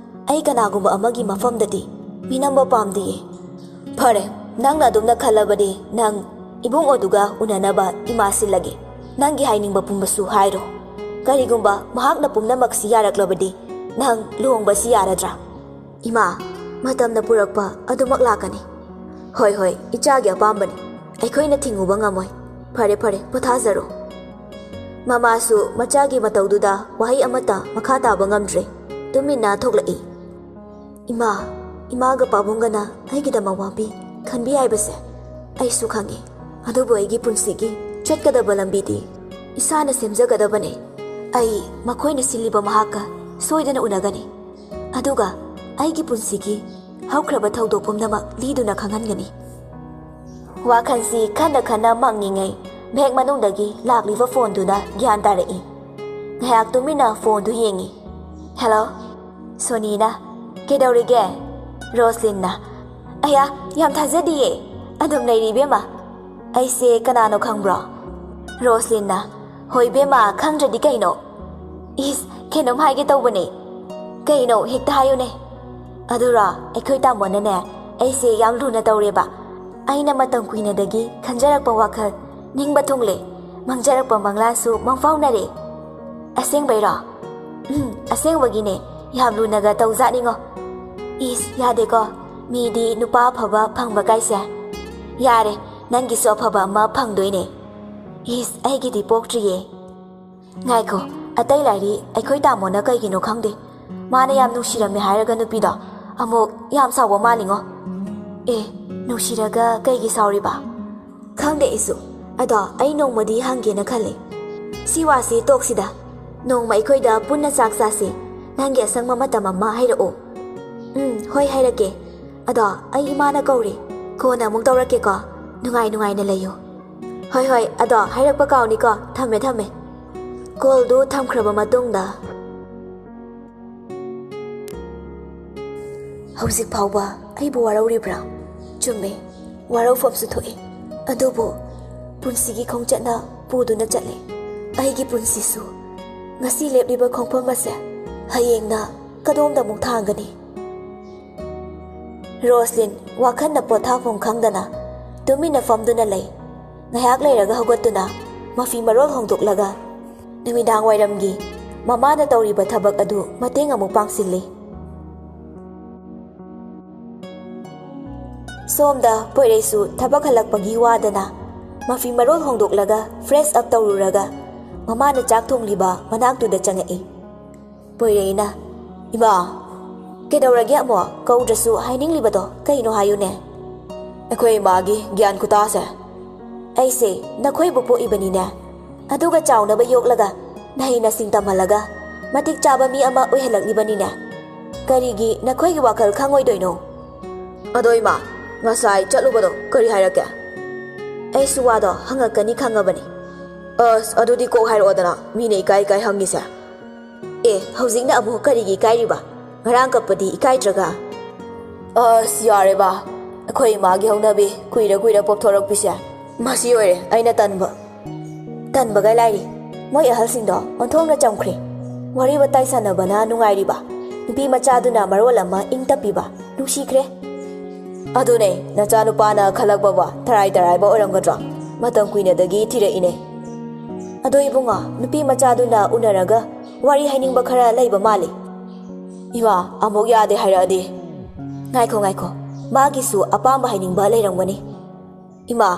ꯑꯩ ꯀꯅꯥꯒꯨꯝꯕ ꯑꯃꯒꯤ ꯃꯐꯝꯗꯗꯤ ꯃꯤꯅꯝꯕ ꯄꯥꯝꯗꯤꯌꯦ꯫" "ꯐꯔꯦ, ꯅꯪꯅ ꯑꯗꯨꯝꯅ ꯈꯜꯂꯕꯗꯤ ꯅꯪ ꯏꯕꯨꯡꯉꯣꯗꯨꯒ ꯎꯅꯅꯕ ꯏꯃꯥ ꯁꯤꯜꯂꯒꯦ꯫ ꯅꯪꯒꯤ ꯍꯥꯏꯅꯤꯡꯕ ꯄꯨꯝꯕꯁꯨ ꯍꯥꯏꯔꯣ꯫ ꯀꯔꯤꯒꯨꯝꯕ ꯃꯍꯥꯛꯅ ꯄꯨꯝꯅꯃꯛꯁꯤ ꯌꯥꯔꯛꯂꯕꯗꯤ, ꯅꯪ ꯂꯨꯍꯣꯡꯕꯁꯤ ꯌꯥꯔꯗ꯭ꯔꯥ? ꯏꯃꯥ, ꯃꯇꯝꯅ ꯄꯨꯔꯛꯄ ꯑꯗꯨꯃꯛ ꯂꯥꯛꯀꯅꯤ꯫ ꯍꯣꯏ, ꯍꯣꯏ, ꯏꯆꯥꯒꯤ ꯑꯄꯥꯝꯕꯅꯤ꯫ ꯑꯩꯈꯣꯏꯅ ꯊꯤꯡꯉꯨꯕ ꯉꯝꯃꯣꯏ꯫ ꯐꯔꯦ, ꯐꯔꯦ, ꯄꯣꯊꯥꯖꯔꯣ꯫ ꯃꯃꯥꯁꯨ ꯃꯆꯥꯒꯤ ꯃꯇꯧꯗꯨꯗ ꯋꯥꯍꯩ ꯑꯃꯠꯇ ꯃꯈꯥ ꯇꯥꯕ ꯉꯝꯗ꯭ꯔꯦ꯫ ꯇꯨꯃꯤꯟꯅ ꯊꯣꯛꯂꯛꯏ꯫ ꯏꯃꯥ, ꯏꯃꯥꯒ ꯄꯥꯕꯨꯡꯒꯅ ꯑꯩꯒꯤꯗꯃꯛ ꯋꯥꯕꯤ, ꯈꯟꯕꯤ ꯍꯥꯏꯕꯁꯦ ꯑꯩꯁꯨ ꯈꯪꯉꯤ꯫ ꯑꯗꯨꯕꯨ ꯑꯩꯒꯤ ꯄꯨꯟꯁꯤꯒꯤ ꯆꯠꯀꯗꯕ ꯂꯝꯕꯤꯗꯤ ꯏꯁꯥꯅ ꯁꯦꯝꯖꯒꯗꯕꯅꯦ꯫ ꯑꯩ ꯃꯈꯣꯏꯅ ꯁꯤꯜꯂꯤꯕ ꯃꯍꯥꯛꯀ ꯁꯣꯏꯗꯅ ꯎꯅꯒꯅꯤ꯫ ꯑꯗꯨꯒ ꯑꯩꯒꯤ ꯄꯨꯟꯁꯤꯒꯤ ꯍꯧꯈ꯭ꯔꯕ ꯊꯧꯗꯣꯛ ꯄꯨꯝꯅꯃꯛ ꯂꯤꯗꯨꯅ ꯈꯪꯍꯟꯒꯅꯤ꯫ ꯋꯥꯈꯜꯁꯤ ꯈꯟꯅ ꯈꯟꯅ ꯃꯪꯉꯤꯉꯩ, ꯕꯦꯒ ꯃꯅꯨꯡꯗꯒꯤ ꯂꯥꯛꯂꯤꯕ ꯐꯣꯟꯗꯨꯅ ꯒ꯭ꯌꯥꯟ ꯇꯥꯔꯛꯏ꯫ ꯉꯥꯏꯍꯥꯛ ꯇꯨꯃꯤꯟꯅ ꯐꯣꯟꯗꯨ ꯌꯦꯡꯉꯤ꯫ "ꯍꯦꯜꯂꯣ?" ꯁꯣꯅꯤꯅ꯫ "ꯀꯩꯗꯧꯔꯤꯒꯦ?" ꯔꯣꯁꯂꯤꯟꯅ꯫ "ꯑꯌꯥ, ꯌꯥꯝ ꯊꯥꯖꯗꯤꯌꯦ꯫ ꯑꯗꯨꯝ ꯂꯩꯔꯤ, ꯏꯕꯦꯝꯃ꯫ ꯑꯩꯁꯦ ꯀꯅꯥꯅꯣ ꯈꯪꯕ꯭ꯔꯣ?" ꯔꯣꯁꯂꯤꯟꯅ꯫ "ꯍꯣꯏ, ꯏꯕꯦꯝꯃ, ꯈꯪꯗ꯭ꯔꯗꯤ ꯀꯩꯅꯣ?" "ꯏꯁ, ꯀꯩꯅꯣꯝ ꯍꯥꯏꯒꯦ ꯇꯧꯕꯅꯦ꯫" "ꯀꯩꯅꯣ? ꯍꯦꯛꯇ ꯍꯥꯏꯌꯨꯅꯦ꯫" "ꯑꯗꯨꯔꯣ, ꯑꯩꯈꯣꯏ ꯇꯥꯃꯣꯅꯅꯦ, ꯑꯩꯁꯦ ꯌꯥꯝ ꯂꯨꯅ ꯇꯧꯔꯦꯕ꯫ ꯑꯩꯅ ꯃꯇꯝ ꯀꯨꯏꯅꯗꯒꯤ ꯈꯟꯖꯔꯛꯄ ꯋꯥꯈꯜ ꯅꯤꯡꯕ ꯊꯨꯡꯂꯦ꯫ ꯃꯪꯖꯔꯛꯄ ꯃꯪꯂꯥꯟꯁꯨ ꯃꯪꯐꯥꯎꯅꯔꯦ꯫" "ꯑꯁꯦꯡꯕꯩꯔꯣ?" "ꯎꯝ, ꯑꯁꯦꯡꯕꯒꯤꯅꯦ꯫ ꯌꯥꯝ ꯂꯨꯅꯒ ꯇꯧꯖꯥꯠꯅꯤꯉꯣ꯫" "ꯏꯁ, ꯌꯥꯗꯦꯀꯣ꯫ ꯃꯤꯗꯤ ꯅꯨꯄꯥ ꯑꯐꯕ ꯐꯪꯕ ꯀꯥꯏꯁꯦ꯫" "ꯌꯥꯔꯦ, ꯅꯪꯒꯤꯁꯨ ꯑꯐꯕ ꯑꯃ ꯐꯪꯗꯣꯏꯅꯦ꯫" "ꯏꯁ, ꯑꯩꯒꯤꯗꯤ ꯄꯣꯛꯇ꯭ꯔꯤꯌꯦ꯫" "ꯉꯥꯏꯈꯣ, ꯑꯇꯩ ꯂꯥꯏꯔꯤ, ꯑꯩꯈꯣꯏ ꯇꯥꯃꯣꯅ ꯀꯩꯒꯤꯅꯣ ꯈꯪꯗꯦ, ꯃꯥꯅ ꯌꯥꯝ ꯅꯨꯡꯁꯤꯔꯝꯃꯦ ꯍꯥꯏꯔꯒ ꯅꯨꯄꯤꯗꯣ ꯑꯃꯨꯛ ꯌꯥꯝ ꯁꯥꯎꯕ ꯃꯥꯜꯂꯤꯉꯣ꯫" "ꯑꯦ, ꯅꯨꯡꯁꯤꯔꯒ ꯀꯩꯒꯤ ꯁꯥꯎꯔꯤꯕ?" "ꯈꯪꯗꯦ ꯑꯩꯁꯨ꯫ ꯑꯗꯣ ꯑꯩ ꯅꯣꯡꯃꯗꯤ ꯍꯪꯒꯦꯅ ꯈꯜꯂꯦ꯫ ꯁꯤ ꯋꯥꯁꯤ ꯇꯣꯛꯁꯤꯗ꯫ ꯅꯣꯡꯃ ꯑꯩꯈꯣꯏꯗ ꯄꯨꯟꯅ ꯆꯥꯛ ꯆꯥꯁꯤ꯫ ꯅꯪꯒꯤ ꯑꯁꯪꯕ ꯃꯇꯝ ꯑꯃ ꯍꯥꯏꯔꯛꯑꯣ꯫" "ꯎꯝ, ꯍꯣꯏ, ꯍꯥꯏꯔꯛꯀꯦ꯫ ꯑꯗꯣ ꯑꯩ ꯏꯃꯥꯅ ꯀꯧꯔꯦ꯫ ꯀꯣꯟꯅ ꯑꯃꯨꯛ ꯇꯧꯔꯛꯀꯦꯀꯣ꯫ ꯅꯨꯡꯉꯥꯏ ꯅꯨꯡꯉꯥꯏꯅ ꯂꯩꯌꯨ꯫" "ꯍꯣꯏ, ꯍꯣꯏ, ꯑꯗꯣ ꯍꯥꯏꯔꯛꯄ ꯀꯥꯎꯅꯤꯀꯣ꯫ ꯊꯝꯃꯦ, ꯊꯝꯃꯦ꯫" ꯀꯣꯜꯗꯨ ꯊꯝꯈ꯭ꯔꯕ ꯃꯇꯨꯡꯗ, "ꯍꯧꯖꯤꯛ ꯐꯥꯎꯕ ꯑꯩꯕꯨ ꯋꯥꯔꯧꯔꯤꯕ꯭ꯔꯥ? ꯆꯨꯝꯃꯦ, ꯋꯥꯔꯧꯐꯝꯁꯨ ꯊꯣꯛꯏ꯫ ꯑꯗꯨꯕꯨ ꯄꯨꯟꯁꯤꯒꯤ ꯈꯣꯡꯆꯠꯅ ꯄꯨꯗꯨꯅ ꯆꯠꯂꯤ꯫ ꯑꯩꯒꯤ ꯄꯨꯟꯁꯤꯁꯨ ꯉꯁꯤ ꯂꯦꯞꯂꯤꯕ ꯈꯣꯡꯐꯝ ꯑꯁꯦ ꯍꯌꯦꯡꯅ ꯀꯗꯣꯝꯗ ꯑꯃꯨꯛ ꯊꯥꯡꯒꯅꯤ?" ꯔꯣꯁꯂꯤꯟ ꯋꯥꯈꯜꯅ ꯄꯣꯊꯥꯐꯝ ꯈꯪꯗꯅ ꯇꯨꯃꯤꯟꯅ ꯐꯝꯗꯨꯅ ꯂꯩ꯫ ꯉꯥꯏꯍꯥꯛ ꯂꯩꯔꯒ ꯍꯧꯒꯠꯇꯨꯅ ꯃꯐꯤ ꯃꯔꯣꯜ ꯍꯣꯡꯗꯣꯛꯂꯒ ꯅꯨꯃꯤꯗꯥꯡ ꯋꯥꯏꯔꯝꯒꯤ ꯃꯃꯥꯅ ꯇꯧꯔꯤꯕ ꯊꯕꯛ ꯑꯗꯨ ꯃꯇꯦꯡ ꯑꯃꯨꯛ ꯄꯥꯡꯁꯤꯜꯂꯤ꯫ ꯁꯣꯝꯗ ꯄꯣꯏꯔꯩꯁꯨ ꯊꯕꯛ ꯍꯜꯂꯛꯄꯒꯤ ꯋꯥꯗꯅ ꯃꯐꯤ ꯃꯔꯣꯜ ꯍꯣꯡꯗꯣꯛꯂꯒ fresh up ꯇꯧꯔꯨꯔꯒ ꯃꯃꯥꯅ ꯆꯥꯛ ꯊꯣꯡꯂꯤꯕ ꯃꯅꯥꯛꯇꯨꯗ ꯆꯪꯉꯛꯏ꯫ ꯄꯣꯏꯔꯩꯅ, "ꯏꯃꯥ, ꯀꯩꯗꯧꯔꯒꯦ ꯑꯃꯨꯛ? ꯀꯧꯗ꯭ꯔꯁꯨ ꯍꯥꯏꯅꯤꯡꯂꯤꯕꯗꯣ ꯀꯩꯅꯣ ꯍꯥꯏꯌꯨꯅꯦ?" "ꯑꯩꯈꯣꯏ ꯏꯃꯥꯒꯤ ꯒ꯭ꯌꯥꯟ ꯈꯨꯇꯥꯁꯦ꯫ ꯑꯩꯁꯦ ꯅꯈꯣꯏꯕꯨ ꯄꯣꯛꯏꯕꯅꯤꯅꯦ, ꯑꯗꯨꯒ ꯆꯥꯎꯅꯕ ꯌꯣꯛꯂꯒ ꯅꯍꯩ ꯅꯁꯤꯡ ꯇꯝꯍꯜꯂꯒ ꯃꯇꯤꯛ ꯆꯥꯕ ꯃꯤ ꯑꯃ ꯑꯣꯏꯍꯜꯂꯛꯂꯤꯕꯅꯤꯅꯦ꯫ ꯀꯔꯤꯒꯤ ꯅꯈꯣꯏꯒꯤ ꯋꯥꯈꯜ ꯈꯪꯉꯣꯏꯗꯣꯏꯅꯣ?" "ꯑꯗꯣ ꯏꯃꯥ, ꯉꯁꯥꯏ ꯆꯠꯂꯨꯕꯗꯣ ꯀꯔꯤ ꯍꯥꯏꯔꯛꯀꯦ?" "ꯑꯩꯁꯨ ꯋꯥꯗꯣ ꯍꯪꯉꯛꯀꯅꯤ ꯈꯪꯉꯕꯅꯤ꯫" "ꯑꯁ, ꯑꯗꯨꯗꯤ ꯀꯣꯛ ꯍꯥꯏꯔꯛꯑꯣꯗꯅ, ꯃꯤꯅ ꯏꯀꯥꯏ ꯏꯀꯥꯏ ꯍꯪꯉꯤꯁꯦ꯫" "ꯑꯦ, ꯍꯧꯖꯤꯛꯅ ꯑꯃꯨꯛ ꯀꯔꯤꯒꯤ ꯏꯀꯥꯏꯔꯤꯕ? ꯉꯔꯥꯡ ꯀꯞꯄꯗꯤ ꯏꯀꯥꯏꯗ꯭ꯔꯒ?" "ꯑꯁ, ꯌꯥꯔꯦꯕ, ꯑꯩꯈꯣꯏ ꯏꯃꯥꯒꯤ ꯍꯧꯅꯕꯤ ꯀꯨꯏꯔ ꯀꯨꯏꯔ ꯄꯣꯛꯊꯣꯔꯛꯄꯤꯁꯦ, ꯃꯁꯤ ꯑꯣꯏꯔꯦ ꯑꯩꯅ ꯇꯟꯕ꯫" ꯇꯟꯕꯒ ꯂꯥꯏꯔꯤ, ꯃꯣꯏ ꯑꯍꯜꯁꯤꯡꯗꯣ ꯑꯣꯟꯊꯣꯛꯅ ꯆꯝꯈ꯭ꯔꯦ꯫ ꯋꯥꯔꯤ ꯋꯥꯇꯥꯏ ꯁꯥꯟꯅꯕꯅ ꯅꯨꯡꯉꯥꯏꯔꯤꯕ, ꯅꯨꯄꯤ ꯃꯆꯥꯗꯨꯅ ꯃꯔꯣꯜ ꯑꯃ ꯏꯪ ꯇꯞꯄꯤꯕ, ꯅꯨꯡꯁꯤꯈ꯭ꯔꯦ꯫ "ꯑꯗꯨꯅꯦ, ꯅꯆꯥꯅꯨꯄꯥꯅ ꯈꯜꯂꯛꯄꯕꯣ ꯇꯔꯥꯏ ꯇꯔꯥꯏꯕ ꯑꯣꯏꯔꯝꯒꯗ꯭ꯔꯣ? ꯃꯇꯝ ꯀꯨꯏꯅꯗꯒꯤ ꯊꯤꯔꯛꯏꯅꯦ꯫" "ꯑꯗꯣ ꯏꯕꯨꯡꯉꯣ, ꯅꯨꯄꯤ ꯃꯆꯥꯗꯨꯅ ꯎꯅꯔꯒ ꯋꯥꯔꯤ ꯍꯥꯏꯅꯤꯡꯕ ꯈꯔ ꯂꯩꯕ ꯃꯥꯜꯂꯤ꯫" "ꯏꯃꯥ, ꯑꯃꯨꯛ ꯌꯥꯗꯦ ꯍꯥꯏꯔꯛꯑꯗꯤ?" "ꯉꯥꯏꯈꯣ, ꯉꯥꯏꯈꯣ, ꯃꯥꯒꯤꯁꯨ ꯑꯄꯥꯝꯕ ꯍꯥꯏꯅꯤꯡꯕ ꯂꯩꯔꯝꯒꯅꯤ꯫" "ꯏꯃꯥ,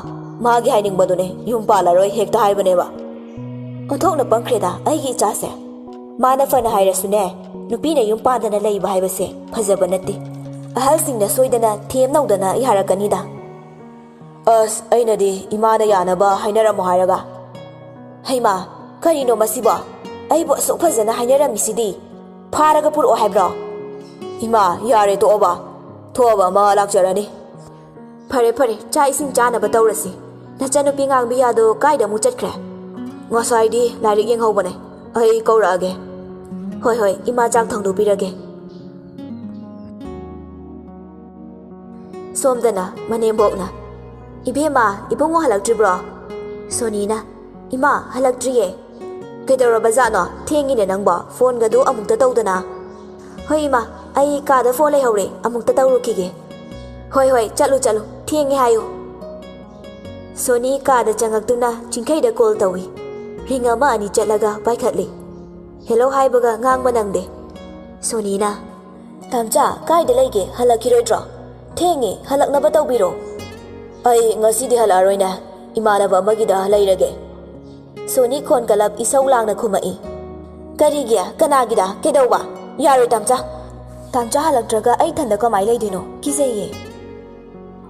ꯃꯥꯒꯤ ꯍꯥꯏꯅꯤꯡꯕꯗꯨꯅꯦ, ꯌꯨꯝ ꯄꯥꯜꯂꯔꯣꯏ ꯍꯦꯛꯇ ꯍꯥꯏꯕꯅꯦꯕ꯫" "ꯑꯣꯟꯊꯣꯛꯅ ꯄꯪꯈ꯭ꯔꯦꯗ ꯑꯩꯒꯤ ꯏꯆꯥꯁꯦ꯫ ꯃꯥꯅ ꯐꯅ ꯍꯥꯏꯔꯁꯨꯅꯦ, ꯅꯨꯄꯤꯅ ꯌꯨꯝ ꯄꯥꯟꯗꯅ ꯂꯩꯕ ꯍꯥꯏꯕꯁꯦ ꯐꯖꯕ ꯅꯠꯇꯦ꯫ ꯑꯍꯜꯁꯤꯡꯅ ꯁꯣꯏꯗꯅ ꯊꯦꯝ ꯅꯧꯗꯅ ꯌꯥꯔꯛꯀꯅꯤꯗ꯫" "ꯑꯁ, ꯑꯩꯅꯗꯤ ꯏꯃꯥꯅ ꯌꯥꯅꯕ ꯍꯥꯏꯅꯔꯝꯃꯣ ꯍꯥꯏꯔꯒ꯫" "ꯍꯩꯃꯥ, ꯀꯔꯤꯅꯣ ꯃꯁꯤꯕꯣ? ꯑꯩꯕꯨ ꯑꯁꯨꯛ ꯐꯖꯅ ꯍꯥꯏꯅꯔꯝꯃꯤꯁꯤꯗꯤ꯫ ꯐꯥꯔꯒ ꯄꯨꯔꯛꯑꯣ ꯍꯥꯏꯕ꯭ꯔꯣ?" "ꯏꯃꯥ, ꯌꯥꯔꯦ, ꯇꯣꯛꯑꯣꯕ꯫ ꯊꯣꯛꯑꯕ ꯑꯃ ꯂꯥꯛꯆꯔꯅꯤ꯫" "ꯐꯔꯦ, ꯐꯔꯦ, ꯆꯥꯛ ꯏꯁꯤꯡ ꯆꯥꯅꯕ ꯇꯧꯔꯁꯤ꯫ ꯅꯆꯟꯅꯨꯄꯤ ꯉꯥꯡꯕꯤꯌꯥꯗꯣ ꯀꯥꯏꯗ ꯑꯃꯨꯛ ꯆꯠꯈ꯭ꯔꯦ?" "ꯉꯁꯥꯏꯗꯤ ꯂꯥꯏꯔꯤꯛ ꯌꯦꯡꯍꯧꯕꯅꯦ꯫ ꯑꯩ ꯀꯧꯔꯛꯑꯒꯦ꯫" "ꯍꯣꯏ, ꯍꯣꯏ, ꯏꯃꯥ ꯆꯥꯛ ꯊꯥꯡꯗꯣꯛꯄꯤꯔꯒꯦ꯫" ꯁꯣꯝꯗꯅ ꯃꯅꯦꯝꯕꯣꯛꯅ, "ꯏꯕꯦꯝꯃ, ꯏꯕꯨꯡꯉꯣ ꯍꯜꯂꯛꯇ꯭ꯔꯤꯕ꯭ꯔꯣ?" ꯁꯣꯅꯤꯅ, "ꯏꯃꯥ, ꯍꯜꯂꯛꯇ꯭ꯔꯤꯌꯦ꯫" "ꯀꯩꯗꯧꯔꯕꯖꯥꯠꯅꯣ? ꯊꯦꯡꯉꯤꯅꯦ ꯅꯪꯕꯣ, ꯐꯣꯟꯒꯗꯨ ꯑꯃꯨꯛꯇ ꯇꯧꯗꯅ꯫" "ꯍꯣꯏ ꯏꯃꯥ, ꯑꯩ ꯀꯥꯗ ꯐꯣꯟ ꯂꯩꯍꯧꯔꯦ, ꯑꯃꯨꯛꯇ ꯇꯧꯔꯨꯈꯤꯒꯦ꯫" "ꯍꯣꯏ, ꯍꯣꯏ, ꯆꯠꯂꯨ, ꯆꯠꯂꯨ, ꯊꯦꯡꯉꯦ ꯍꯥꯏꯌꯨ꯫" ꯁꯣꯅꯤ ꯀꯥꯗ ꯆꯪꯉꯛꯇꯨꯅ ꯆꯤꯡꯈꯩꯗ ꯀꯣꯜ ꯇꯧꯏ꯫ ꯔꯤꯡ ꯑꯃ ꯑꯅꯤ ꯆꯠꯂꯒ ꯄꯥꯏꯈꯠꯂꯤ꯫ ꯍꯦꯂꯣ ꯍꯥꯏꯕꯒ ꯉꯥꯡꯕ ꯅꯪꯗꯦ꯫ ꯁꯣꯅꯤꯅ, "ꯇꯥꯝꯆꯥ, ꯀꯥꯏꯗ ꯂꯩꯒꯦ? ꯍꯜꯂꯛꯈꯤꯔꯣꯏꯗ꯭ꯔꯣ? ꯊꯦꯡꯉꯦ, ꯍꯜꯂꯛꯅꯕ ꯇꯧꯕꯤꯔꯣ꯫" "ꯑꯩ ꯉꯁꯤꯗꯤ ꯍꯜꯂꯛꯑꯔꯣꯏꯅꯦ, ꯏꯃꯥꯟꯅꯕ ꯑꯃꯒꯤꯗ ꯂꯩꯔꯒꯦ꯫" ꯁꯣꯅꯤ ꯈꯣꯟ ꯀꯂꯞ ꯏꯁꯧ ꯂꯥꯡꯅ ꯈꯨꯝꯃꯛꯏ꯫ "ꯀꯔꯤꯒꯤ? ꯀꯅꯥꯒꯤꯗ? ꯀꯩꯗꯧꯕ? ꯌꯥꯔꯣꯏ ꯇꯥꯝꯆꯥ꯫ ꯇꯥꯝꯆꯥ ꯍꯜꯂꯛꯇ꯭ꯔꯒ ꯑꯩ ꯏꯊꯟꯗ ꯀꯃꯥꯏ ꯂꯩꯗꯣꯏꯅꯣ? ꯀꯤꯖꯩꯌꯦ꯫"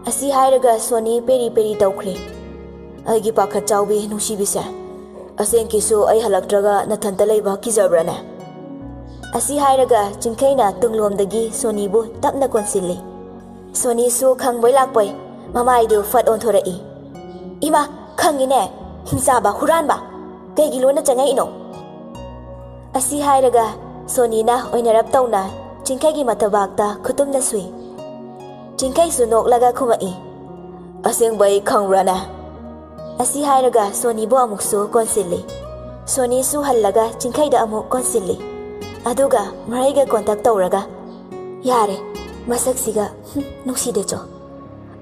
ꯑꯁꯤ ꯍꯥꯏꯔꯒ ꯁꯣꯅꯤ ꯄꯦꯔꯤ ꯄꯦꯔꯤ ꯇꯧꯈ꯭ꯔꯦ꯫ "ꯑꯩꯒꯤ ꯄꯥꯈꯠ ꯆꯥꯎꯕꯤ ꯅꯨꯡꯁꯤꯕꯤꯁꯦ, ꯑꯁꯦꯡꯀꯤꯁꯨ ꯑꯩ ꯍꯜꯂꯛꯇ꯭ꯔꯒ ꯅꯊꯟꯇ ꯂꯩꯕ ꯀꯤꯖꯕ꯭ꯔꯥꯅꯦ?" ꯑꯁꯤ ꯍꯥꯏꯔꯒ ꯆꯤꯡꯈꯩꯅ ꯇꯨꯡꯂꯣꯝꯗꯒꯤ ꯁꯣꯅꯤꯕꯨ ꯇꯞꯅ ꯀꯣꯟꯁꯤꯜꯂꯤ꯫ ꯁꯣꯅꯤꯁꯨ ꯈꯪꯕꯣꯏ ꯂꯥꯛꯄꯣꯏ ꯃꯃꯥꯏꯗꯨ ꯐꯠ ꯑꯣꯟꯊꯣꯔꯛꯏ꯫ "ꯏꯃꯥ, ꯈꯪꯉꯤꯅꯦ, ꯍꯤꯡꯆꯥꯕ, ꯍꯨꯔꯥꯟꯕ! ꯀꯩꯒꯤ ꯂꯣꯟꯅ ꯆꯪꯉꯛꯏꯅꯣ?" ꯑꯁꯤ ꯍꯥꯏꯔꯒ ꯁꯣꯅꯤꯅ ꯑꯣꯏꯅꯔꯞ ꯇꯧꯅ ꯆꯤꯡꯈꯩꯒꯤ ꯃꯊꯕꯥꯛꯇ ꯈꯨꯇꯨꯝꯅ ꯁꯨꯏ꯫ ꯆꯤꯡꯈꯩꯁꯨ ꯅꯣꯛꯂꯒ ꯈꯨꯝꯃꯛꯏ꯫ "ꯑꯁꯦꯡꯕꯩ ꯈꯪꯕ꯭ꯔꯥꯅꯦ?" ꯑꯁꯤ ꯍꯥꯏꯔꯒ ꯁꯣꯅꯤꯕꯨ ꯑꯃꯨꯛꯁꯨ ꯀꯣꯟꯁꯤꯜꯂꯤ꯫ ꯁꯣꯅꯤꯁꯨ ꯍꯜꯂꯒ ꯆꯤꯡꯈꯩꯗ ꯑꯃꯨꯛ ꯀꯣꯟꯁꯤꯜꯂꯤ꯫ ꯑꯗꯨꯒ ꯃꯔꯩꯒ ꯀꯣꯟꯇꯛ ꯇꯧꯔꯒ, "ꯌꯥꯔꯦ, ꯃꯁꯛꯁꯤꯒ, ꯍꯨꯝ, ꯅꯨꯡꯁꯤꯗꯦ ꯆꯣ꯫"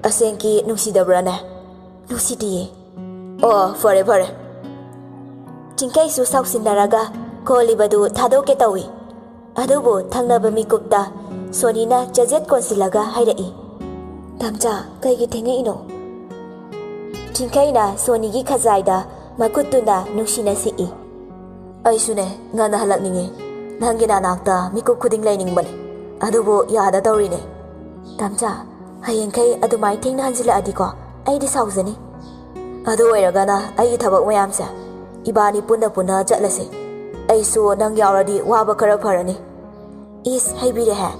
"ꯑꯁꯦꯡꯀꯤ ꯅꯨꯡꯁꯤꯗꯕ꯭ꯔꯥꯅꯦ?" "ꯅꯨꯡꯁꯤꯗꯤꯌꯦ꯫" "ꯑꯣ, ꯐꯔꯦ, ꯐꯔꯦ꯫" ꯆꯤꯡꯈꯩꯁꯨ ꯁꯥꯎꯁꯤꯟꯅꯔꯒ ꯀꯣꯜꯂꯤꯕꯗꯨ ꯊꯥꯗꯣꯛꯀꯦ ꯇꯧꯏ꯫ ꯑꯗꯨꯕꯨ ꯊꯪꯅꯕ ꯃꯤꯀꯨꯞꯇ ꯁꯣꯅꯤꯅ ꯆꯖꯦꯠ ꯀꯣꯟꯁꯤꯜꯂꯒ ꯍꯥꯏꯔꯛꯏ꯫ "ꯇꯥꯝꯆꯥ, ꯀꯩꯒꯤ ꯊꯦꯡꯉꯛꯏꯅꯣ?" ꯆꯤꯡꯈꯩꯅ ꯁꯣꯅꯤꯒꯤ ꯈꯖꯥꯏꯗ ꯃꯈꯨꯠꯇꯨꯅ ꯅꯨꯡꯁꯤꯅ ꯁꯤꯛꯏ꯫ "ꯑꯩꯁꯨꯅꯦ, ꯉꯟꯅ ꯍꯜꯂꯛꯅꯤꯡꯉꯤ꯫ ꯅꯪꯒꯤ ꯅꯅꯥꯛꯇ ꯃꯤꯀꯨꯞ ꯈꯨꯗꯤꯡ ꯂꯩꯅꯤꯡꯕꯅꯦ꯫ ꯑꯗꯨꯕꯨ ꯌꯥꯗ ꯇꯧꯔꯤꯅꯦ꯫" "ꯇꯥꯝꯆꯥ, ꯍꯌꯦꯡꯈꯩ ꯑꯗꯨꯃꯥꯏ ꯊꯦꯡꯅ ꯍꯟꯖꯤꯜꯂꯛꯑꯗꯤꯀꯣ, ꯑꯩꯗꯤ ꯁꯥꯎꯖꯅꯤ꯫" "ꯑꯗꯨ ꯑꯣꯏꯔꯒꯅ ꯑꯩꯒꯤ ꯊꯕꯛ ꯃꯌꯥꯝꯁꯦ ꯏꯕꯥꯅꯤ ꯄꯨꯟꯅ ꯄꯨꯟꯅ ꯆꯠꯂꯁꯦ꯫ ꯑꯩꯁꯨ ꯅꯪ ꯌꯥꯎꯔꯗꯤ ꯋꯥꯕ ꯈꯔ ꯐꯔꯅꯤ꯫" "ꯏꯁ, ꯍꯩꯕꯤꯔꯦꯍꯦ꯫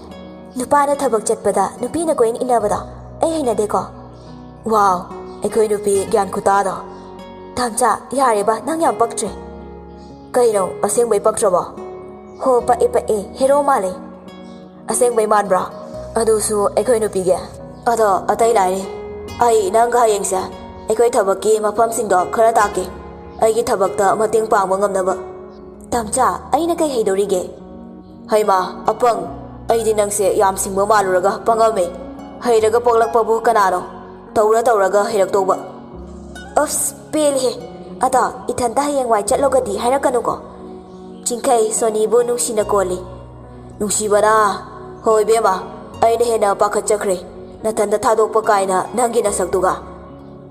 ꯅꯨꯄꯥꯅ ꯊꯕꯛ ꯆꯠꯄꯗ ꯅꯨꯄꯤꯅ ꯀꯣꯏꯏꯟ ꯏꯟꯅꯕꯗꯣ ꯑꯩ ꯍꯩꯅꯗꯦꯀꯣ꯫" "ꯋꯥꯎ, ꯑꯩꯈꯣꯏ ꯅꯨꯄꯤ ꯒ꯭ꯌꯥꯟ ꯈꯨꯇꯥꯗꯣ꯫" "ꯇꯥꯝꯆꯥ, ꯌꯥꯔꯦꯕ, ꯅꯪ ꯌꯥꯝ ꯄꯛꯇ꯭ꯔꯦ꯫" "ꯀꯩꯅꯣ, ꯑꯁꯦꯡꯕꯩ ꯄꯛꯇ꯭ꯔꯕꯣ?" "ꯍꯣ, ꯄꯛꯑꯦ, ꯄꯛꯑꯦ, ꯍꯦꯔꯣ ꯃꯥꯜꯂꯦ꯫" "ꯑꯁꯦꯡꯕꯩ ꯃꯥꯟꯕ꯭ꯔꯥ? ꯑꯗꯨꯁꯨ ꯑꯩꯈꯣꯏ ꯅꯨꯄꯤꯒꯤ꯫ ꯑꯗꯣ ꯑꯇꯩ ꯂꯥꯏꯔꯤ, ꯑꯩ ꯅꯪꯒ ꯍꯌꯦꯡꯁꯦ ꯑꯩꯈꯣꯏ ꯊꯕꯛꯀꯤ ꯃꯐꯝꯁꯤꯡꯗꯣ ꯈꯔ ꯇꯥꯛꯀꯦ, ꯑꯩꯒꯤ ꯊꯕꯛꯇ ꯃꯇꯦꯡ ꯄꯥꯡꯕ ꯉꯝꯅꯕ꯫" "ꯇꯥꯝꯆꯥ, ꯑꯩꯅ ꯀꯩ ꯍꯩꯗꯣꯔꯤꯒꯦ?" "ꯍꯩꯃꯥ, ꯑꯄꯪ, ꯑꯩꯗꯤ ꯅꯪꯁꯦ ꯌꯥꯝ ꯁꯤꯡꯕ ꯃꯥꯜꯂꯨꯔꯒ ꯄꯪꯉꯝꯃꯦ꯫ ꯍꯩꯔꯒ ꯄꯣꯛꯂꯛꯄꯕꯨ ꯀꯅꯥꯅꯣ? ꯇꯧꯔ ꯇꯧꯔꯒ ꯍꯩꯔꯛꯇꯧꯕ꯫" ꯑꯁ, ꯄꯦꯜꯂꯦꯍꯦ꯫ ꯑꯗꯣ, ꯏꯊꯟꯇ ꯍꯌꯦꯡꯋꯥꯏ ꯆꯠꯂꯣꯒꯗꯤ ꯍꯥꯏꯔꯛꯀꯅꯨꯀꯣ꯫ ꯆꯤꯡꯈꯩ ꯁꯣꯅꯤꯕꯨ ꯅꯨꯡꯁꯤꯅ ꯀꯣꯜꯂꯤ꯫ ꯅꯨꯡꯁꯤꯕꯅ, ꯍꯣꯏ ꯏꯕꯦꯝꯃ, ꯑꯩꯅ ꯍꯦꯟꯅ ꯄꯥꯈꯠꯆꯈ꯭ꯔꯦ꯫ ꯅꯊꯟꯇ ꯊꯥꯗꯣꯛꯄ ꯀꯥꯏꯅ ꯅꯪꯒꯤ ꯅꯁꯛꯇꯨꯒ꯫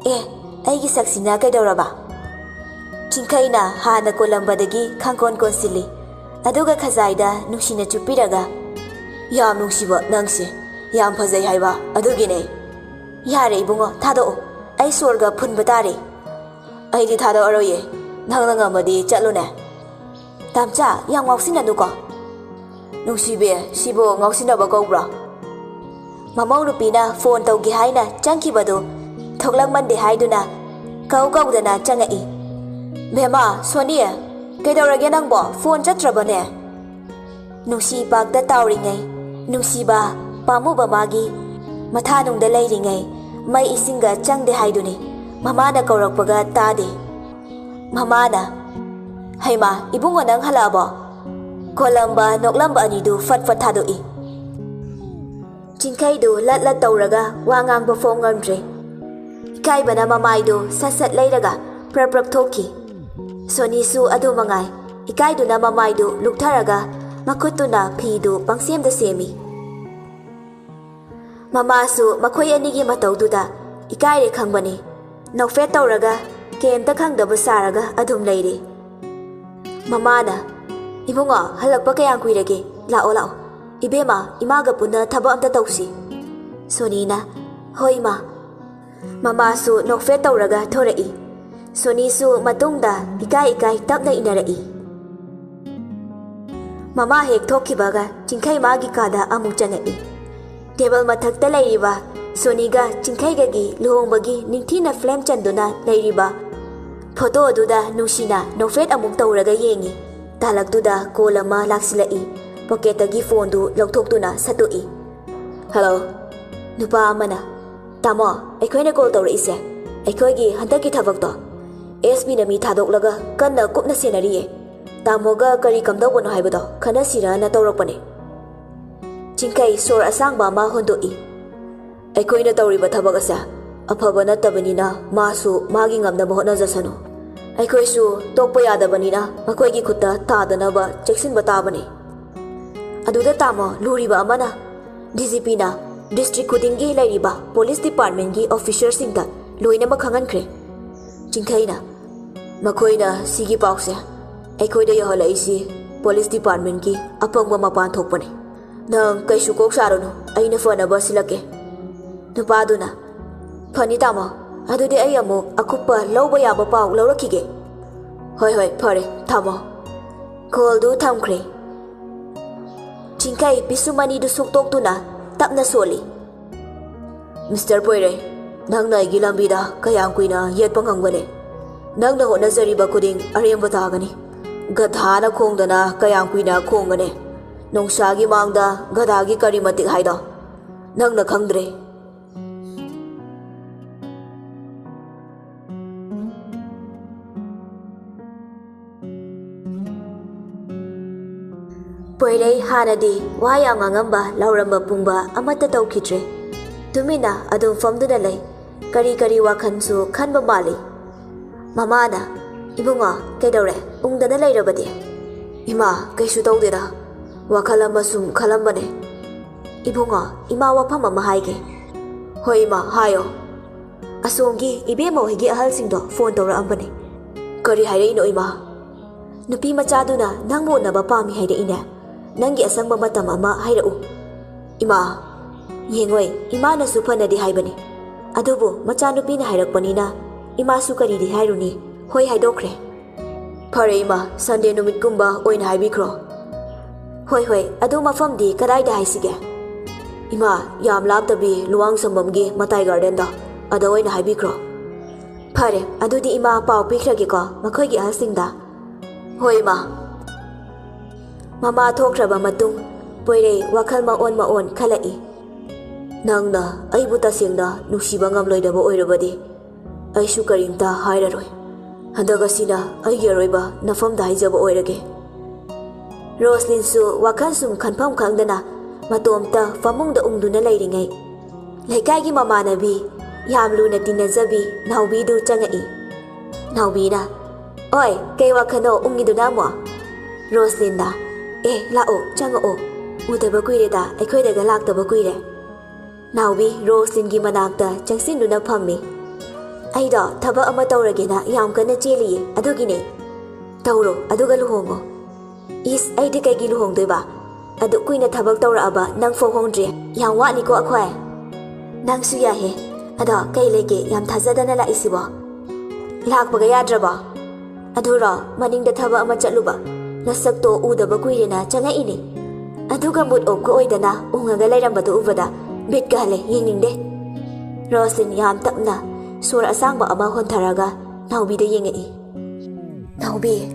ꯑꯦ, ꯑꯩꯒꯤ ꯁꯛꯁꯤꯅ ꯀꯩꯗꯧꯔꯕ? ꯆꯤꯡꯈꯩꯅ ꯍꯥꯟꯅ ꯀꯣꯜꯂꯝꯕꯗꯒꯤ ꯈꯪꯀꯣꯟ ꯀꯣꯟꯁꯤꯜꯂꯤ꯫ ꯑꯗꯨꯒ ꯈꯖꯥꯏꯗ ꯅꯨꯡꯁꯤꯅ ꯆꯨꯞꯄꯤꯔꯒ, ꯌꯥꯝ ꯅꯨꯡꯁꯤꯕ ꯅꯪꯁꯦ꯫ ꯌꯥꯝ ꯐꯖꯩ ꯍꯥꯏꯕ ꯑꯗꯨꯒꯤꯅꯦ꯫ ꯌꯥꯔꯦ ꯏꯕꯨꯡꯉꯣ, ꯊꯥꯗꯣꯛꯑꯣ꯫ ꯑꯩ ꯁꯣꯔꯒ ꯐꯨꯟꯕ ꯇꯥꯔꯦ꯫ ꯑꯩꯗꯤ ꯊꯥꯗꯣꯛꯑꯔꯣꯏꯌꯦ꯫ ꯅꯪꯅ ꯉꯝꯃꯗꯤ ꯆꯠꯂꯨꯅꯦ꯫ ꯇꯥꯝꯆꯥ, ꯌꯥꯝ ꯉꯥꯎꯁꯤꯟꯅꯅꯨꯀꯣ꯫ ꯅꯨꯡꯁꯤꯕꯤ, ꯁꯤꯕꯨ ꯉꯥꯎꯁꯤꯟꯅꯕ ꯀꯧꯕ꯭ꯔꯣ? ꯃꯃꯧ ꯅꯨꯄꯤꯅ ꯐꯣꯟ ꯇꯧꯒꯦ ꯍꯥꯏꯅ ꯆꯪꯈꯤꯕꯗꯨ ꯊꯣꯛꯂꯛꯃꯟꯗꯦ ꯍꯥꯏꯗꯨꯅ ꯀꯧ ꯀꯧꯗꯅ ꯆꯪꯉꯛꯏ꯫ ꯕꯦꯝꯃ, ꯁꯣꯅꯤ, ꯀꯩꯗꯧꯔꯒꯦ ꯅꯪꯕꯣ? ꯐꯣꯟ ꯆꯠꯇ꯭ꯔꯕꯅꯦ? ꯅꯨꯡꯁꯤ ꯄꯥꯛꯇ ꯇꯥꯎꯔꯤꯉꯩ, ꯅꯨꯡꯁꯤꯕ, ꯄꯥꯝꯃꯨꯕ ꯃꯥꯒꯤ ꯃꯊꯥꯅꯨꯡꯗ ꯂꯩꯔꯤꯉꯩ, ꯃꯩ ꯏꯁꯤꯡꯒ ꯆꯪꯗꯦ ꯍꯥꯏꯗꯨꯅꯤ ꯃꯃꯥꯅ ꯀꯧꯔꯛꯄꯒ ꯇꯥꯗꯦ꯫ ꯃꯃꯥꯅ, "ꯍꯩꯃꯥ, ꯏꯕꯨꯡꯉꯣ ꯅꯪ ꯍꯜꯂꯛꯑꯕꯣ?" ꯀꯣꯜꯂꯝꯕ, ꯅꯣꯛꯂꯝꯕ ꯑꯅꯤꯗꯨ ꯐꯠ ꯐꯠ ꯊꯥꯗꯣꯛꯏ꯫ ꯆꯤꯡꯈꯩꯗꯨ ꯂꯠ ꯂꯠ ꯇꯧꯔꯒ ꯋꯥ ꯉꯥꯡꯕ ꯐꯥꯎ ꯉꯝꯗ꯭ꯔꯦ꯫ ꯏꯀꯥꯏꯕꯅ ꯃꯃꯥꯏꯗꯨ ꯁꯠ ꯁꯠ ꯂꯩꯔꯒ ꯄ꯭ꯔꯞ ꯄ꯭ꯔꯞ ꯊꯣꯛꯈꯤ꯫ ꯁꯣꯅꯤꯁꯨ ꯑꯗꯨ ꯃꯉꯥꯏ, ꯏꯀꯥꯏꯗꯨꯅ ꯃꯃꯥꯏꯗꯨ ꯂꯨꯛꯊꯔꯒ ꯃꯈꯨꯠꯇꯨꯅ ꯐꯤꯗꯨ ꯄꯪꯁꯦꯝꯗ ꯁꯦꯝꯃꯤ꯫ ꯃꯃꯥꯁꯨ ꯃꯈꯣꯏ ꯑꯅꯤꯒꯤ ꯃꯇꯧꯗꯨꯗ ꯏꯀꯥꯏꯔꯦ ꯈꯪꯕꯅꯤ꯫ ꯅꯣꯛꯐꯦꯠ ꯇꯧꯔꯒ ꯀꯩꯝꯇ ꯈꯪꯗꯕ ꯁꯥꯔꯒ ꯑꯗꯨꯝ ꯂꯩꯔꯦ꯫ ꯃꯃꯥꯅ, "ꯏꯕꯨꯡꯉꯣ, ꯍꯜꯂꯛꯄ ꯀꯌꯥꯝ ꯀꯨꯏꯔꯒꯦ? ꯂꯥꯛꯑꯣ, ꯂꯥꯛꯑꯣ꯫ ꯏꯕꯦꯝꯃ, ꯏꯃꯥꯒ ꯄꯨꯟꯅ ꯊꯕꯛ ꯑꯝꯇ ꯇꯧꯁꯤ꯫" ꯁꯣꯅꯤꯅ, "ꯍꯣꯏ, ꯏꯃꯥ꯫" ꯃꯃꯥꯁꯨ ꯅꯣꯛꯐꯦꯠ ꯇꯧꯔꯒ ꯊꯣꯔꯛꯏ꯫ ꯁꯣꯅꯤꯁꯨ ꯃꯇꯨꯡꯗ ꯏꯀꯥꯏ ꯏꯀꯥꯏ ꯇꯞꯅ ꯏꯟꯅꯔꯛꯏ꯫ ꯃꯃꯥ ꯍꯦꯛ ꯊꯣꯛꯈꯤꯕꯒ ꯆꯤꯡꯈꯩ ꯃꯥꯒꯤ ꯀꯥꯗ ꯑꯃꯨꯛ ꯆꯪꯉꯛꯏ꯫ ꯇꯦꯕꯜ ꯃꯊꯛꯇ ꯂꯩꯔꯤꯕ ꯁꯣꯅꯤꯒ ꯆꯤꯡꯈꯩꯒꯒꯤ ꯂꯨꯍꯣꯡꯕꯒꯤ ꯅꯤꯡꯊꯤꯅ ꯐ꯭ꯔꯦꯝ ꯆꯟꯗꯨꯅ ꯂꯩꯔꯤꯕ ꯐꯣꯇꯣ ꯑꯗꯨꯗ ꯅꯨꯡꯁꯤꯅ ꯅꯣꯛꯐꯦꯠ ꯑꯃꯨꯛ ꯇꯧꯔꯒ ꯌꯦꯡꯉꯤ꯫ ꯇꯥꯂꯛꯇꯨꯗ ꯀꯣꯜ ꯑꯃ ꯂꯥꯛꯁꯤꯜꯂꯛꯏ꯫ ꯄꯣꯀꯦꯠꯇꯒꯤ ꯐꯣꯟꯗꯨ ꯂꯧꯊꯣꯛꯇꯨꯅ ꯁꯠꯇꯣꯛꯏ꯫ "ꯍꯜꯂꯣ꯫" ꯅꯨꯄꯥ ꯑꯃꯅ, "ꯇꯥꯃꯣ, ꯑꯩꯈꯣꯏꯅ ꯀꯣꯜ ꯇꯧꯔꯛꯏꯁꯦ ꯑꯩꯈꯣꯏꯒꯤ ꯍꯟꯗꯛꯀꯤ ꯊꯕꯛꯇꯣ ꯑꯦꯁ ꯄꯤꯅ ꯃꯤ ꯊꯥꯗꯣꯛꯂꯒ ꯀꯟꯅ ꯀꯨꯞꯅ ꯁꯦꯟꯅꯔꯤꯌꯦ꯫ ꯇꯥꯃꯣꯒ ꯀꯔꯤ ꯀꯝꯗꯧꯕꯅꯣ ꯍꯥꯏꯕꯗꯣ ꯈꯟꯅꯁꯤꯔꯅ ꯇꯧꯔꯛꯄꯅꯦ꯫" ꯆꯤꯡꯈꯩ ꯁꯣꯔ ꯑꯁꯥꯡꯕ ꯑꯃ ꯍꯣꯟꯗꯣꯛꯏ꯫ "ꯑꯩꯈꯣꯏꯅ ꯇꯧꯔꯤꯕ ꯊꯕꯛ ꯑꯁꯦ ꯑꯐꯕ ꯅꯠꯇꯕꯅꯤꯅ ꯃꯥꯁꯨ ꯃꯥꯒꯤ ꯉꯝꯅꯕ ꯍꯣꯠꯅꯖꯁꯅꯨ꯫ ꯑꯩꯈꯣꯏꯁꯨ ꯇꯣꯛꯄ ꯌꯥꯗꯕꯅꯤꯅ ꯃꯈꯣꯏꯒꯤ ꯈꯨꯠꯇ ꯇꯥꯗꯅꯕ ꯆꯦꯛꯁꯤꯟꯕ ꯇꯥꯕꯅꯤ꯫ ꯑꯗꯨꯗ ꯇꯥꯃꯣ, ꯂꯨꯔꯤꯕ ꯑꯃꯅ, ꯗꯤ ꯖꯤ ꯄꯤꯅ ꯗꯤꯁꯇ꯭ꯔꯤꯛ ꯈꯨꯗꯤꯡꯒꯤ ꯂꯩꯔꯤꯕ ꯄꯨꯂꯤꯁ ꯗꯤꯄꯥꯔꯠꯃꯦꯟꯒꯤ ꯑꯣꯐꯤꯁꯔꯁꯤꯡꯗ ꯂꯣꯏꯅꯃꯛ ꯈꯪꯍꯟꯈ꯭ꯔꯦ꯫ ꯆꯤꯡꯈꯩꯅ, "ꯃꯈꯣꯏꯅ ꯁꯤꯒꯤ ꯄꯥꯎꯁꯦ ꯑꯩꯈꯣꯏꯗ ꯌꯧꯍꯜꯂꯛꯏꯁꯤ ꯄꯨꯂꯤꯁ ꯗꯤꯄꯥꯔꯠꯃꯦꯟꯒꯤ ꯑꯄꯪꯕ ꯃꯄꯥꯟ ꯊꯣꯛꯄꯅꯤ꯫ ꯅꯪ ꯀꯩꯁꯨ ꯀꯣꯛ ꯁꯥꯔꯨꯅꯨ, ꯑꯩꯅ ꯐꯅꯕ ꯁꯤꯜꯂꯛꯀꯦ꯫" ꯅꯨꯄꯥꯗꯨꯅ, "ꯐꯅꯤ ꯇꯥꯃꯣ, ꯑꯗꯨꯗꯤ ꯑꯩ ꯑꯃꯨꯛ ꯑꯀꯨꯞꯄ ꯂꯧꯕ ꯌꯥꯕ ꯄꯥꯎ ꯂꯧꯔꯛꯈꯤꯒꯦ꯫" "ꯍꯣꯏ ꯍꯣꯏ, ꯐꯔꯦ, ꯊꯝꯃꯣ꯫" ꯀꯣꯜꯗꯨ ꯊꯝꯈ꯭ꯔꯦ꯫ ꯆꯤꯡꯈꯩ ꯄꯤꯁꯨꯝ ꯑꯅꯤꯗꯨ ꯁꯨꯛꯇꯣꯛꯇꯨꯅ ꯇꯞꯅ ꯁꯣꯜꯂꯤ꯫ "ꯃꯤꯁꯇꯔ ꯄꯣꯏꯔꯩ, ꯅꯪꯅ ꯑꯩꯒꯤ ꯂꯝꯕꯤꯗ ꯀꯌꯥꯝ ꯀꯨꯏꯅ ꯌꯦꯠꯄ ꯉꯝꯒꯅꯤ? ꯅꯪꯅ ꯍꯣꯠꯅꯖꯔꯤꯕ ꯈꯨꯗꯤꯡ ꯑꯔꯦꯝꯕ ꯇꯥꯒꯅꯤ꯫ ꯒꯙꯥꯅ ꯈꯣꯡꯗꯅ ꯀꯌꯥꯝ ꯀꯨꯏꯅ ꯈꯣꯡꯒꯅꯤ? ꯅꯣꯡꯁꯥꯒꯤ ꯃꯥꯡꯗ ꯒꯙꯥꯒꯤ ꯀꯔꯤ ꯃꯇꯤꯛ ꯍꯥꯏꯗꯣ ꯅꯪꯅ ꯈꯪꯗ꯭ꯔꯦ꯫" ꯄꯣꯏꯔꯩ ꯍꯥꯟꯅꯗꯤ ꯋꯥ ꯌꯥꯝ ꯉꯥꯡꯉꯝꯕ ꯂꯥꯎꯔꯝꯕ ꯄꯨꯡꯕ ꯑꯃꯠꯇ ꯇꯧꯈꯤꯗ꯭ꯔꯦ꯫ ꯇꯨꯃꯤꯟꯅ ꯑꯗꯨꯝ ꯐꯝꯗꯨꯅ ꯂꯩ꯫ ꯀꯔꯤ ꯀꯔꯤ ꯋꯥꯈꯜꯁꯨ ꯈꯟꯕ ꯃꯥꯜꯂꯤ꯫ ꯃꯃꯥꯅ, "ꯏꯕꯨꯡꯉꯣ, ꯀꯩꯗꯧꯔꯦ? ꯎꯪꯗꯅ ꯂꯩꯔꯕꯗꯤ?" "ꯏꯃꯥ, ꯀꯩꯁꯨ ꯇꯧꯗꯦꯗ꯫ ꯋꯥꯈꯜ ꯑꯃ ꯁꯨꯝ ꯈꯜꯂꯝꯕꯅꯦ꯫" "ꯏꯕꯨꯡꯉꯣ, ꯏꯃꯥ ꯋꯥꯐꯝ ꯑꯃ ꯍꯥꯏꯒꯦ꯫" "ꯍꯣꯏ ꯏꯃꯥ, ꯍꯥꯏꯌꯣ꯫" "ꯑꯁꯣꯝꯒꯤ ꯏꯕꯦꯝꯃ ꯍꯣꯏꯒꯤ ꯑꯍꯜꯁꯤꯡꯗꯣ ꯐꯣꯟ ꯇꯧꯔꯛꯑꯝꯕꯅꯦ꯫" "ꯀꯔꯤ ꯍꯥꯏꯔꯛꯏꯅꯣ ꯏꯃꯥ?" "ꯅꯨꯄꯤ ꯃꯆꯥꯗꯨꯅ ꯅꯪꯕꯨ ꯎꯅꯕ ꯄꯥꯝꯃꯤ ꯍꯥꯏꯔꯛꯏꯅꯦ꯫ ꯅꯪꯒꯤ ꯑꯁꯪꯕ ꯃꯇꯝ ꯑꯃ ꯍꯥꯏꯔꯛꯎ꯫" "ꯏꯃꯥ, ꯌꯦꯡꯉꯣꯏ, ꯏꯃꯥꯅꯁꯨ ꯐꯅꯗꯤ ꯍꯥꯏꯕꯅꯤ꯫ ꯑꯗꯨꯕꯨ ꯃꯆꯥꯅꯨꯄꯤꯅ ꯍꯥꯏꯔꯛꯄꯅꯤꯅ ꯏꯃꯥꯁꯨ ꯀꯔꯤꯗꯤ ꯍꯥꯏꯔꯨꯅꯤ, ꯍꯣꯏ ꯍꯥꯏꯗꯣꯛꯈ꯭ꯔꯦ꯫" "ꯐꯔꯦ ꯏꯃꯥ, ꯁꯟꯗꯦ ꯅꯨꯃꯤꯠꯀꯨꯝꯕ ꯑꯣꯏꯅ ꯍꯥꯏꯕꯤꯈ꯭ꯔꯣ꯫" "ꯍꯣꯏ ꯍꯣꯏ, ꯑꯗꯨ ꯃꯐꯝꯗꯤ ꯀꯗꯥꯏꯗ ꯍꯥꯏꯁꯤꯒꯦ?" "ꯏꯃꯥ, ꯌꯥꯝ ꯂꯥꯞꯇꯕꯤ ꯂꯨꯋꯥꯡꯁꯝꯕꯝꯒꯤ ꯃꯇꯥꯏ ꯒꯥꯔꯗꯦꯟꯗ, ꯑꯗ ꯑꯣꯏꯅ ꯍꯥꯏꯕꯤꯈ꯭ꯔꯣ꯫" "ꯐꯔꯦ, ꯑꯗꯨꯗꯤ ꯏꯃꯥ ꯄꯥꯎ ꯄꯤꯈ꯭ꯔꯒꯦꯀꯣ ꯃꯈꯣꯏꯒꯤ ꯑꯍꯜꯁꯤꯡꯗ꯫" "ꯍꯣꯏ ꯏꯃꯥ꯫" ꯃꯃꯥ ꯊꯣꯛꯈ꯭ꯔꯕ ꯃꯇꯨꯡ ꯄꯣꯏꯔꯩ ꯋꯥꯈꯜ ꯃꯑꯣꯟ ꯃꯑꯣꯟ ꯈꯜꯂꯛꯏ꯫ "ꯅꯪꯅ ꯑꯩꯕꯨ ꯇꯁꯦꯡꯅ ꯅꯨꯡꯁꯤꯕ ꯉꯝꯂꯣꯏꯗꯕ ꯑꯣꯏꯔꯕꯗꯤ ꯑꯩꯁꯨ ꯀꯔꯤꯝꯇ ꯍꯥꯏꯔꯔꯣꯏ꯫ ꯍꯟꯗꯛ ꯑꯁꯤꯅ ꯑꯩꯒꯤ ꯑꯔꯣꯏꯕ ꯅꯐꯝꯗ ꯍꯥꯏꯖꯕ ꯑꯣꯏꯔꯒꯦ꯫" ꯔꯣꯁꯂꯤꯟꯁꯨ ꯋꯥꯈꯜ ꯁꯨꯝ ꯈꯟꯐꯝ ꯈꯪꯗꯅ ꯃꯇꯣꯝꯇ ꯐꯃꯨꯡꯗ ꯎꯪꯗꯨꯅ ꯂꯩꯔꯤꯉꯩ, ꯂꯩꯀꯥꯏꯒꯤ ꯃꯃꯥꯟꯅꯕꯤ ꯌꯥꯝ ꯂꯨꯅ ꯇꯤꯟꯅꯖꯕꯤ ꯅꯥꯎꯕꯤꯗꯨ ꯆꯪꯉꯛꯏ꯫ ꯅꯥꯎꯕꯤꯅ, "ꯑꯣꯏ, ꯀꯩ ꯋꯥꯈꯜꯅꯣ ꯎꯪꯉꯤꯗꯨꯅ ꯑꯃꯨꯛ?" ꯔꯣꯁꯂꯤꯟꯅ, "ꯑꯦ, ꯂꯥꯛꯑꯣ, ꯆꯪꯉꯛꯑꯣ꯫ ꯎꯗꯕ ꯀꯨꯏꯔꯦꯗ, ꯑꯩꯈꯣꯏꯗꯒ ꯂꯥꯛꯇꯕ ꯀꯨꯏꯔꯦ꯫" ꯅꯥꯎꯕꯤ ꯔꯣꯁꯂꯤꯟꯒꯤ ꯃꯅꯥꯛꯇ ꯆꯪꯁꯤꯟꯗꯨꯅ ꯐꯝꯃꯤ꯫ "ꯑꯩꯗꯣ ꯊꯕꯛ ꯑꯃ ꯇꯧꯔꯒꯦꯅ ꯌꯥꯝ ꯀꯟꯅ ꯆꯦꯜꯂꯤꯌꯦ, ꯑꯗꯨꯒꯤꯅꯦ꯫" "ꯇꯧꯔꯣ, ꯑꯗꯨꯒ ꯂꯨꯍꯣꯡꯉꯣ꯫" "ꯏꯁ, ꯑꯩꯗꯤ ꯀꯩꯒꯤ ꯂꯨꯍꯣꯡꯗꯣꯏꯕ? ꯑꯗꯨꯛ ꯀꯨꯏꯅ ꯊꯕꯛ ꯇꯧꯔꯛꯑꯕ ꯅꯪ ꯐꯥꯎ ꯍꯣꯡꯗ꯭ꯔꯤ꯫ ꯌꯥꯝ ꯋꯥꯠꯂꯤꯀꯣ ꯑꯩꯈꯣꯏ꯫" "ꯅꯪꯁꯨ ꯌꯥꯏꯍꯦ꯫ ꯑꯗꯣ ꯀꯩ ꯂꯩꯒꯦ ꯌꯥꯝ ꯊꯥꯖꯗꯅ ꯂꯥꯛꯏꯁꯤꯕꯣ? ꯂꯥꯛꯄꯒ ꯌꯥꯗ꯭ꯔꯕꯣ?" "ꯑꯗꯨꯔꯣ, ꯃꯅꯤꯡꯗ ꯊꯕꯛ ꯑꯃ ꯆꯠꯂꯨꯕ꯫ ꯅꯁꯛꯇꯣ ꯎꯗꯕ ꯀꯨꯏꯔꯦꯅ ꯆꯪꯉꯛꯏꯅꯦ꯫ ꯑꯗꯨꯒ ꯃꯨꯠ ꯑꯣꯞꯀ ꯑꯣꯏꯗꯅ ꯎꯪꯉꯒ ꯂꯩꯔꯝꯕꯗꯣ ꯎꯕꯗ ꯕꯤꯠꯀ ꯍꯜꯂꯦ, ꯌꯦꯡꯅꯤꯡꯗꯦ꯫" ꯔꯣꯁꯂꯤꯟ ꯌꯥꯝ ꯇꯞꯅ ꯁꯣꯔ ꯑꯁꯥꯡꯕ ꯑꯃ ꯍꯣꯟꯊꯔꯒ ꯅꯥꯎꯕꯤꯗ ꯌꯦꯡꯉꯛꯏ꯫ "ꯅꯥꯎꯕꯤ,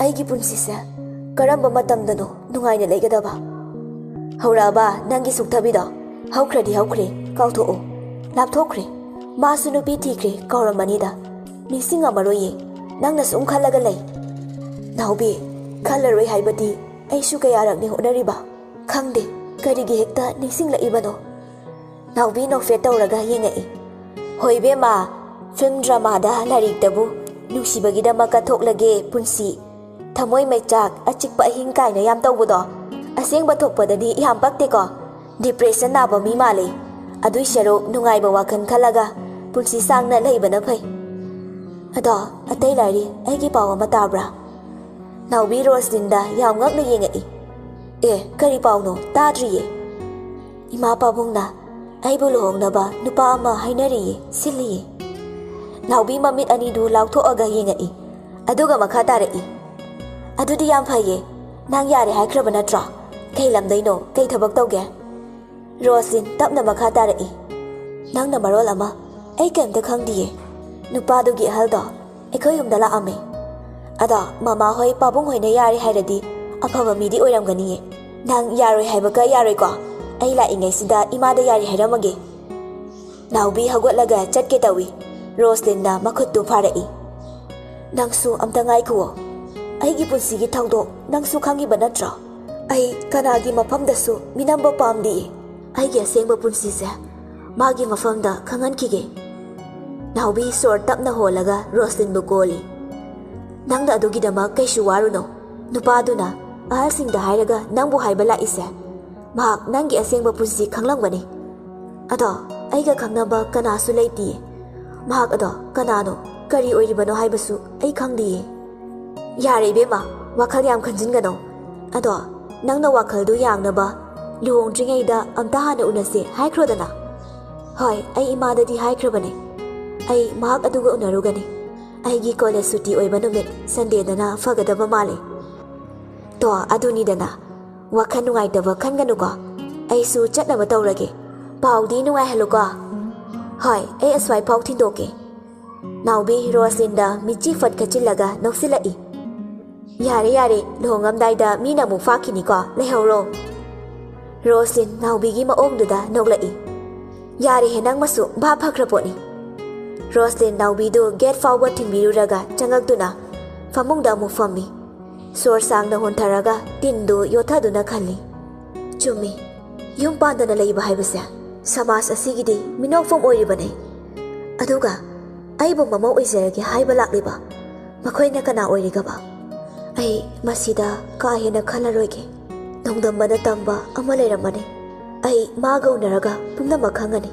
ꯑꯩꯒꯤ ꯄꯨꯟꯁꯤꯁꯦ ꯀꯔꯝꯕ ꯃꯇꯝꯗꯅꯣ ꯅꯨꯡꯉꯥꯏꯅ ꯂꯩꯒꯗꯕ? ꯍꯧꯔꯛꯑꯕ ꯅꯪꯒꯤ ꯁꯨꯛꯊꯕꯤꯗꯣ? ꯍꯧꯈ꯭ꯔꯗꯤ ꯍꯧꯈ꯭ꯔꯦ, ꯀꯥꯎꯊꯣꯛꯑꯣ꯫ ꯂꯥꯞꯊꯣꯛꯈ꯭ꯔꯦ꯫ ꯃꯥꯁꯨ ꯅꯨꯄꯤ ꯊꯤꯈ꯭ꯔꯦ, ꯀꯥꯎꯔꯝꯃꯅꯤꯗ꯫ ꯅꯤꯡꯁꯤꯡꯉꯝꯃꯔꯣꯏꯌꯦ꯫ ꯅꯪꯅ ꯁꯨꯝ ꯈꯜꯂꯒ ꯂꯩ꯫" "ꯅꯥꯎꯕꯤ, ꯈꯜꯂꯔꯣꯏ ꯍꯥꯏꯕꯗꯤ ꯑꯩꯁꯨ ꯀꯌꯥꯔꯛꯅꯤ ꯍꯣꯠꯅꯔꯤꯕ꯫ ꯈꯪꯗꯦ, ꯀꯔꯤꯒꯤ ꯍꯦꯛꯇ ꯅꯤꯡꯁꯤꯡꯂꯛꯏꯕꯅꯣ?" ꯅꯥꯎꯕꯤ ꯅꯣꯛꯐꯦꯠ ꯇꯧꯔꯒ ꯌꯦꯡꯉꯛꯏ꯫ "ꯍꯣꯏ ꯏꯕꯦꯝꯃ, ꯐꯤꯂꯝ ꯗ꯭ꯔꯃꯥꯗ ꯂꯥꯏꯔꯤꯛꯇꯕꯨ ꯅꯨꯡꯁꯤꯕꯒꯤꯗꯃꯛ ꯀꯠꯊꯣꯛꯂꯒꯦ ꯄꯨꯟꯁꯤ, ꯊꯃꯣꯏ ꯃꯩꯆꯥꯛ, ꯑꯆꯤꯛꯄ ꯑꯍꯤꯡ ꯀꯥꯏꯅ ꯌꯥꯝ ꯇꯧꯕꯗꯣ ꯑꯁꯦꯡꯕ ꯊꯣꯛꯄꯗꯗꯤ ꯌꯥꯝ ꯄꯛꯇꯦꯀꯣ꯫ ꯗꯤꯄ꯭ꯔꯦꯁꯟ ꯅꯥꯕ ꯃꯤ ꯃꯥꯜꯂꯤ꯫ ꯑꯗꯨꯏ ꯁꯔꯨꯛ ꯅꯨꯡꯉꯥꯏꯕ ꯋꯥꯈꯜ ꯈꯜꯂꯒ ꯄꯨꯟꯁꯤ ꯁꯥꯡꯅ ꯂꯩꯕꯅ ꯐꯩ꯫ ꯑꯗꯣ ꯑꯇꯩ ꯂꯥꯏꯔꯤ, ꯑꯩꯒꯤ ꯄꯥꯎ ꯑꯃ ꯇꯥꯕ꯭ꯔꯥ?" ꯅꯥꯎꯕꯤ ꯔꯣꯁꯂꯤꯟꯗ ꯌꯥꯝ ꯉꯛꯅ ꯌꯦꯡꯉꯛꯏ꯫ "ꯑꯦ, ꯀꯔꯤ ꯄꯥꯎꯅꯣ? ꯇꯥꯗ꯭ꯔꯤꯌꯦ꯫" "ꯏꯃꯥ ꯄꯥꯕꯨꯡꯅ ꯑꯩꯕꯨ ꯂꯨꯍꯣꯡꯅꯕ ꯅꯨꯄꯥ ꯑꯃ ꯍꯥꯏꯅꯔꯤꯌꯦ, ꯁꯤꯜꯂꯤꯌꯦ꯫" ꯅꯥꯎꯕꯤ ꯃꯃꯤꯠ ꯑꯅꯤꯗꯨ ꯂꯥꯎꯊꯣꯛꯑꯒ ꯌꯦꯡꯉꯛꯏ꯫ ꯑꯗꯨꯒ ꯃꯈꯥ ꯇꯥꯔꯛꯏ꯫ "ꯑꯗꯨꯗꯤ ꯌꯥꯝ ꯐꯩꯌꯦ꯫ ꯅꯪ ꯌꯥꯔꯦ ꯍꯥꯏꯈ꯭ꯔꯕ ꯅꯠꯇ꯭ꯔꯣ? ꯀꯩ ꯂꯝꯗꯩꯅꯣ? ꯀꯩ ꯊꯕꯛ ꯇꯧꯒꯦ?" ꯔꯣꯁꯂꯤꯟ ꯇꯞꯅ ꯃꯈꯥ ꯇꯥꯔꯛꯏ꯫ "ꯅꯪꯅ ꯃꯔꯣꯜ ꯑꯃ, ꯑꯩ ꯀꯩꯝꯇ ꯈꯪꯗꯤꯌꯦ꯫ ꯅꯨꯄꯥꯗꯨꯒꯤ ꯑꯍꯜꯗꯣ ꯑꯩꯈꯣꯏ ꯌꯨꯝꯗ ꯂꯥꯛꯑꯝꯃꯦ꯫ ꯑꯗꯣ ꯃꯃꯥ ꯍꯣꯏ, ꯄꯥꯕꯨꯡ ꯍꯣꯏꯅ ꯌꯥꯔꯦ ꯍꯥꯏꯔꯗꯤ ꯑꯐꯕ ꯃꯤꯗꯤ ꯑꯣꯏꯔꯝꯒꯅꯤꯌꯦ꯫ ꯅꯪ ꯌꯥꯔꯣꯏ ꯍꯥꯏꯕꯒ ꯌꯥꯔꯣꯏꯀꯣ? ꯑꯩ ꯂꯥꯛꯏꯉꯩꯁꯤꯗ ꯏꯃꯥꯗ ꯌꯥꯔꯦ ꯍꯥꯏꯔꯝꯃꯒꯦ꯫" ꯅꯥꯎꯕꯤ ꯍꯧꯒꯠꯂꯒ ꯆꯠꯀꯦ ꯇꯧꯏ꯫ ꯔꯣꯁꯂꯤꯟꯅ ꯃꯈꯨꯠꯇꯨ ꯐꯥꯔꯛꯏ꯫ "ꯅꯪꯁꯨ ꯑꯝꯇ ꯉꯥꯏꯈꯨꯋꯣ꯫ ꯑꯩꯒꯤ ꯄꯨꯟꯁꯤꯒꯤ ꯊꯧꯗꯣꯛ ꯅꯪꯁꯨ ꯈꯪꯉꯤꯕ ꯅꯠꯇ꯭ꯔꯣ? ꯑꯩ ꯀꯅꯥꯒꯤ ꯃꯐꯝꯗꯁꯨ ꯃꯤꯅꯝꯕ ꯄꯥꯝꯗꯤꯌꯦ꯫ ꯑꯩꯒꯤ ꯑꯁꯦꯡꯕ ꯄꯨꯟꯁꯤꯁꯦ ꯃꯥꯒꯤ ꯃꯐꯝꯗ ꯈꯪꯍꯟꯈꯤꯒꯦ꯫ ꯅꯥꯎꯕꯤ ꯁꯣꯔ ꯇꯞꯅ ꯍꯣꯜꯂꯒ ꯔꯣꯁꯂꯤꯟꯕꯨ ꯀꯣꯜꯂꯤ꯫ ꯅꯪꯅ ꯑꯗꯨꯒꯤꯗꯃꯛ ꯀꯩꯁꯨ ꯋꯥꯔꯨꯅꯣ꯫ ꯅꯨꯄꯥꯗꯨꯅ ꯑꯍꯜꯁꯤꯡꯗ ꯍꯥꯏꯔꯒ ꯅꯪꯕꯨ ꯍꯥꯏꯕ ꯂꯥꯛꯏꯁꯦ꯫ ꯃꯍꯥꯛ ꯅꯪꯒꯤ ꯑꯁꯦꯡꯕ ꯄꯨꯟꯁꯤ ꯈꯪꯂꯝꯒꯅꯤ꯫ ꯑꯗꯣ ꯑꯩꯒ ꯈꯪꯅꯕ ꯀꯅꯥꯁꯨ ꯂꯩꯇꯤꯌꯦ꯫ ꯃꯍꯥꯛ ꯑꯗꯣ ꯀꯅꯥꯅꯣ, ꯀꯔꯤ ꯑꯣꯏꯔꯤꯕꯅꯣ ꯍꯥꯏꯕꯁꯨ ꯑꯩ ꯈꯪꯗꯤꯌꯦ꯫ ꯌꯥꯔꯦ ꯏꯕꯦꯝꯃ, ꯋꯥꯈꯜ ꯌꯥꯝ ꯈꯟꯖꯤꯟꯒꯅꯣ꯫ ꯑꯗꯣ ꯅꯪꯅ ꯋꯥꯈꯜꯗꯨ ꯌꯥꯡꯅꯕ ꯂꯨꯍꯣꯡꯗ꯭ꯔꯤꯉꯩꯗ ꯑꯝꯇ ꯍꯥꯟꯅ ꯎꯅꯁꯦ ꯍꯥꯏꯈ꯭ꯔꯣꯗꯅ꯫ ꯍꯣꯏ, ꯑꯩ ꯏꯃꯥꯗꯗꯤ ꯍꯥꯏꯈ꯭ꯔꯕꯅꯦ꯫ ꯑꯩ ꯃꯍꯥꯛ ꯑꯗꯨꯒ ꯎꯅꯔꯨꯒꯅꯤ꯫ ꯑꯩꯒꯤ ꯀꯣꯂꯦꯖ ꯁꯨꯇꯤ ꯑꯣꯏꯕ ꯅꯨꯃꯤꯠ ꯁꯟꯗꯦꯗꯅ ꯐꯒꯗꯕ ꯃꯥꯜꯂꯦ꯫ ꯇꯣ, ꯑꯗꯨꯅꯤꯗꯅ꯫ ꯋꯥꯈꯜ ꯅꯨꯡꯉꯥꯏꯇꯕ ꯈꯟꯒꯅꯨꯀꯣ꯫ ꯑꯩꯁꯨ ꯆꯠꯅꯕ ꯇꯧꯔꯒꯦ꯫ ꯄꯥꯎꯗꯤ ꯅꯨꯡꯉꯥꯏꯍꯜꯂꯨꯀꯣ꯫ ꯍꯣꯏ, ꯑꯩ ꯑꯁ꯭ꯋꯥꯏ ꯐꯥꯎ ꯊꯤꯟꯗꯣꯛꯀꯦ꯫ ꯅꯥꯎꯕꯤ ꯔꯣꯁꯂꯤꯟꯗ ꯃꯤꯠꯆꯤ ꯐꯠ ꯈꯠꯆꯤꯜꯂꯒ ꯅꯣꯛꯁꯤꯜꯂꯛꯏ꯫ ꯌꯥꯔꯦ, ꯌꯥꯔꯦ, ꯂꯨꯍꯣꯡꯉꯝꯗꯥꯏꯗ ꯃꯤꯅ ꯑꯃꯨꯛ ꯐꯥꯈꯤꯅꯤꯀꯣ, ꯂꯩꯍꯧꯔꯣ꯫ ꯔꯣꯁꯂꯤꯟ ꯅꯥꯎꯕꯤꯒꯤ ꯃꯑꯣꯡꯗꯨꯗ ꯅꯣꯛꯂꯛꯏ꯫ ꯌꯥꯔꯦꯍꯦ, ꯅꯪꯃꯁꯨ ꯚꯥꯞ ꯐꯈ꯭ꯔ ꯄꯣꯠꯅꯤ꯫ ꯔꯣꯁꯂꯤꯟ ꯅꯥꯎꯕꯤꯗꯨ ꯒꯦꯠ ꯐꯥꯎꯕ ꯊꯤꯟꯕꯤꯔꯨꯔꯒ ꯆꯪꯉꯛꯇꯨꯅ ꯐꯃꯨꯡꯗ ꯑꯃꯨꯛ ꯐꯝꯃꯤ꯫ ꯁꯣꯔ ꯁꯥꯡꯅ ꯍꯣꯟꯊꯔꯒ ꯇꯤꯟꯗꯨ ꯌꯣꯠꯊꯗꯨꯅ ꯈꯜꯂꯤ꯫ ꯆꯨꯝꯃꯤ, ꯌꯨꯝ ꯄꯥꯟꯗꯅ ꯂꯩꯕ ꯍꯥꯏꯕꯁꯦ ꯁꯃꯥꯖ ꯑꯁꯤꯒꯤꯗꯤ ꯃꯤꯅꯣꯛꯐꯝ ꯑꯣꯏꯔꯤꯕꯅꯤ꯫ ꯑꯗꯨꯒ ꯑꯩꯕꯨ ꯃꯃꯧ ꯑꯣꯏꯖꯔꯒꯦ ꯍꯥꯏꯕ ꯂꯥꯛꯂꯤꯕ ꯃꯈꯣꯏꯅ ꯀꯅꯥ ꯑꯣꯏꯔꯤꯒꯕ? ꯑꯩ ꯃꯁꯤꯗ ꯀꯥ ꯍꯦꯟꯅ ꯈꯜꯂꯔꯣꯏꯒꯦ꯫ ꯅꯣꯡꯗꯝꯕꯅ ꯇꯝꯕ ꯑꯃ ꯂꯩꯔꯝꯃꯅꯤ꯫ ꯑꯩ ꯃꯥꯒ ꯎꯅꯔꯒ ꯄꯨꯝꯅꯃꯛ ꯈꯪꯒꯅꯤ꯫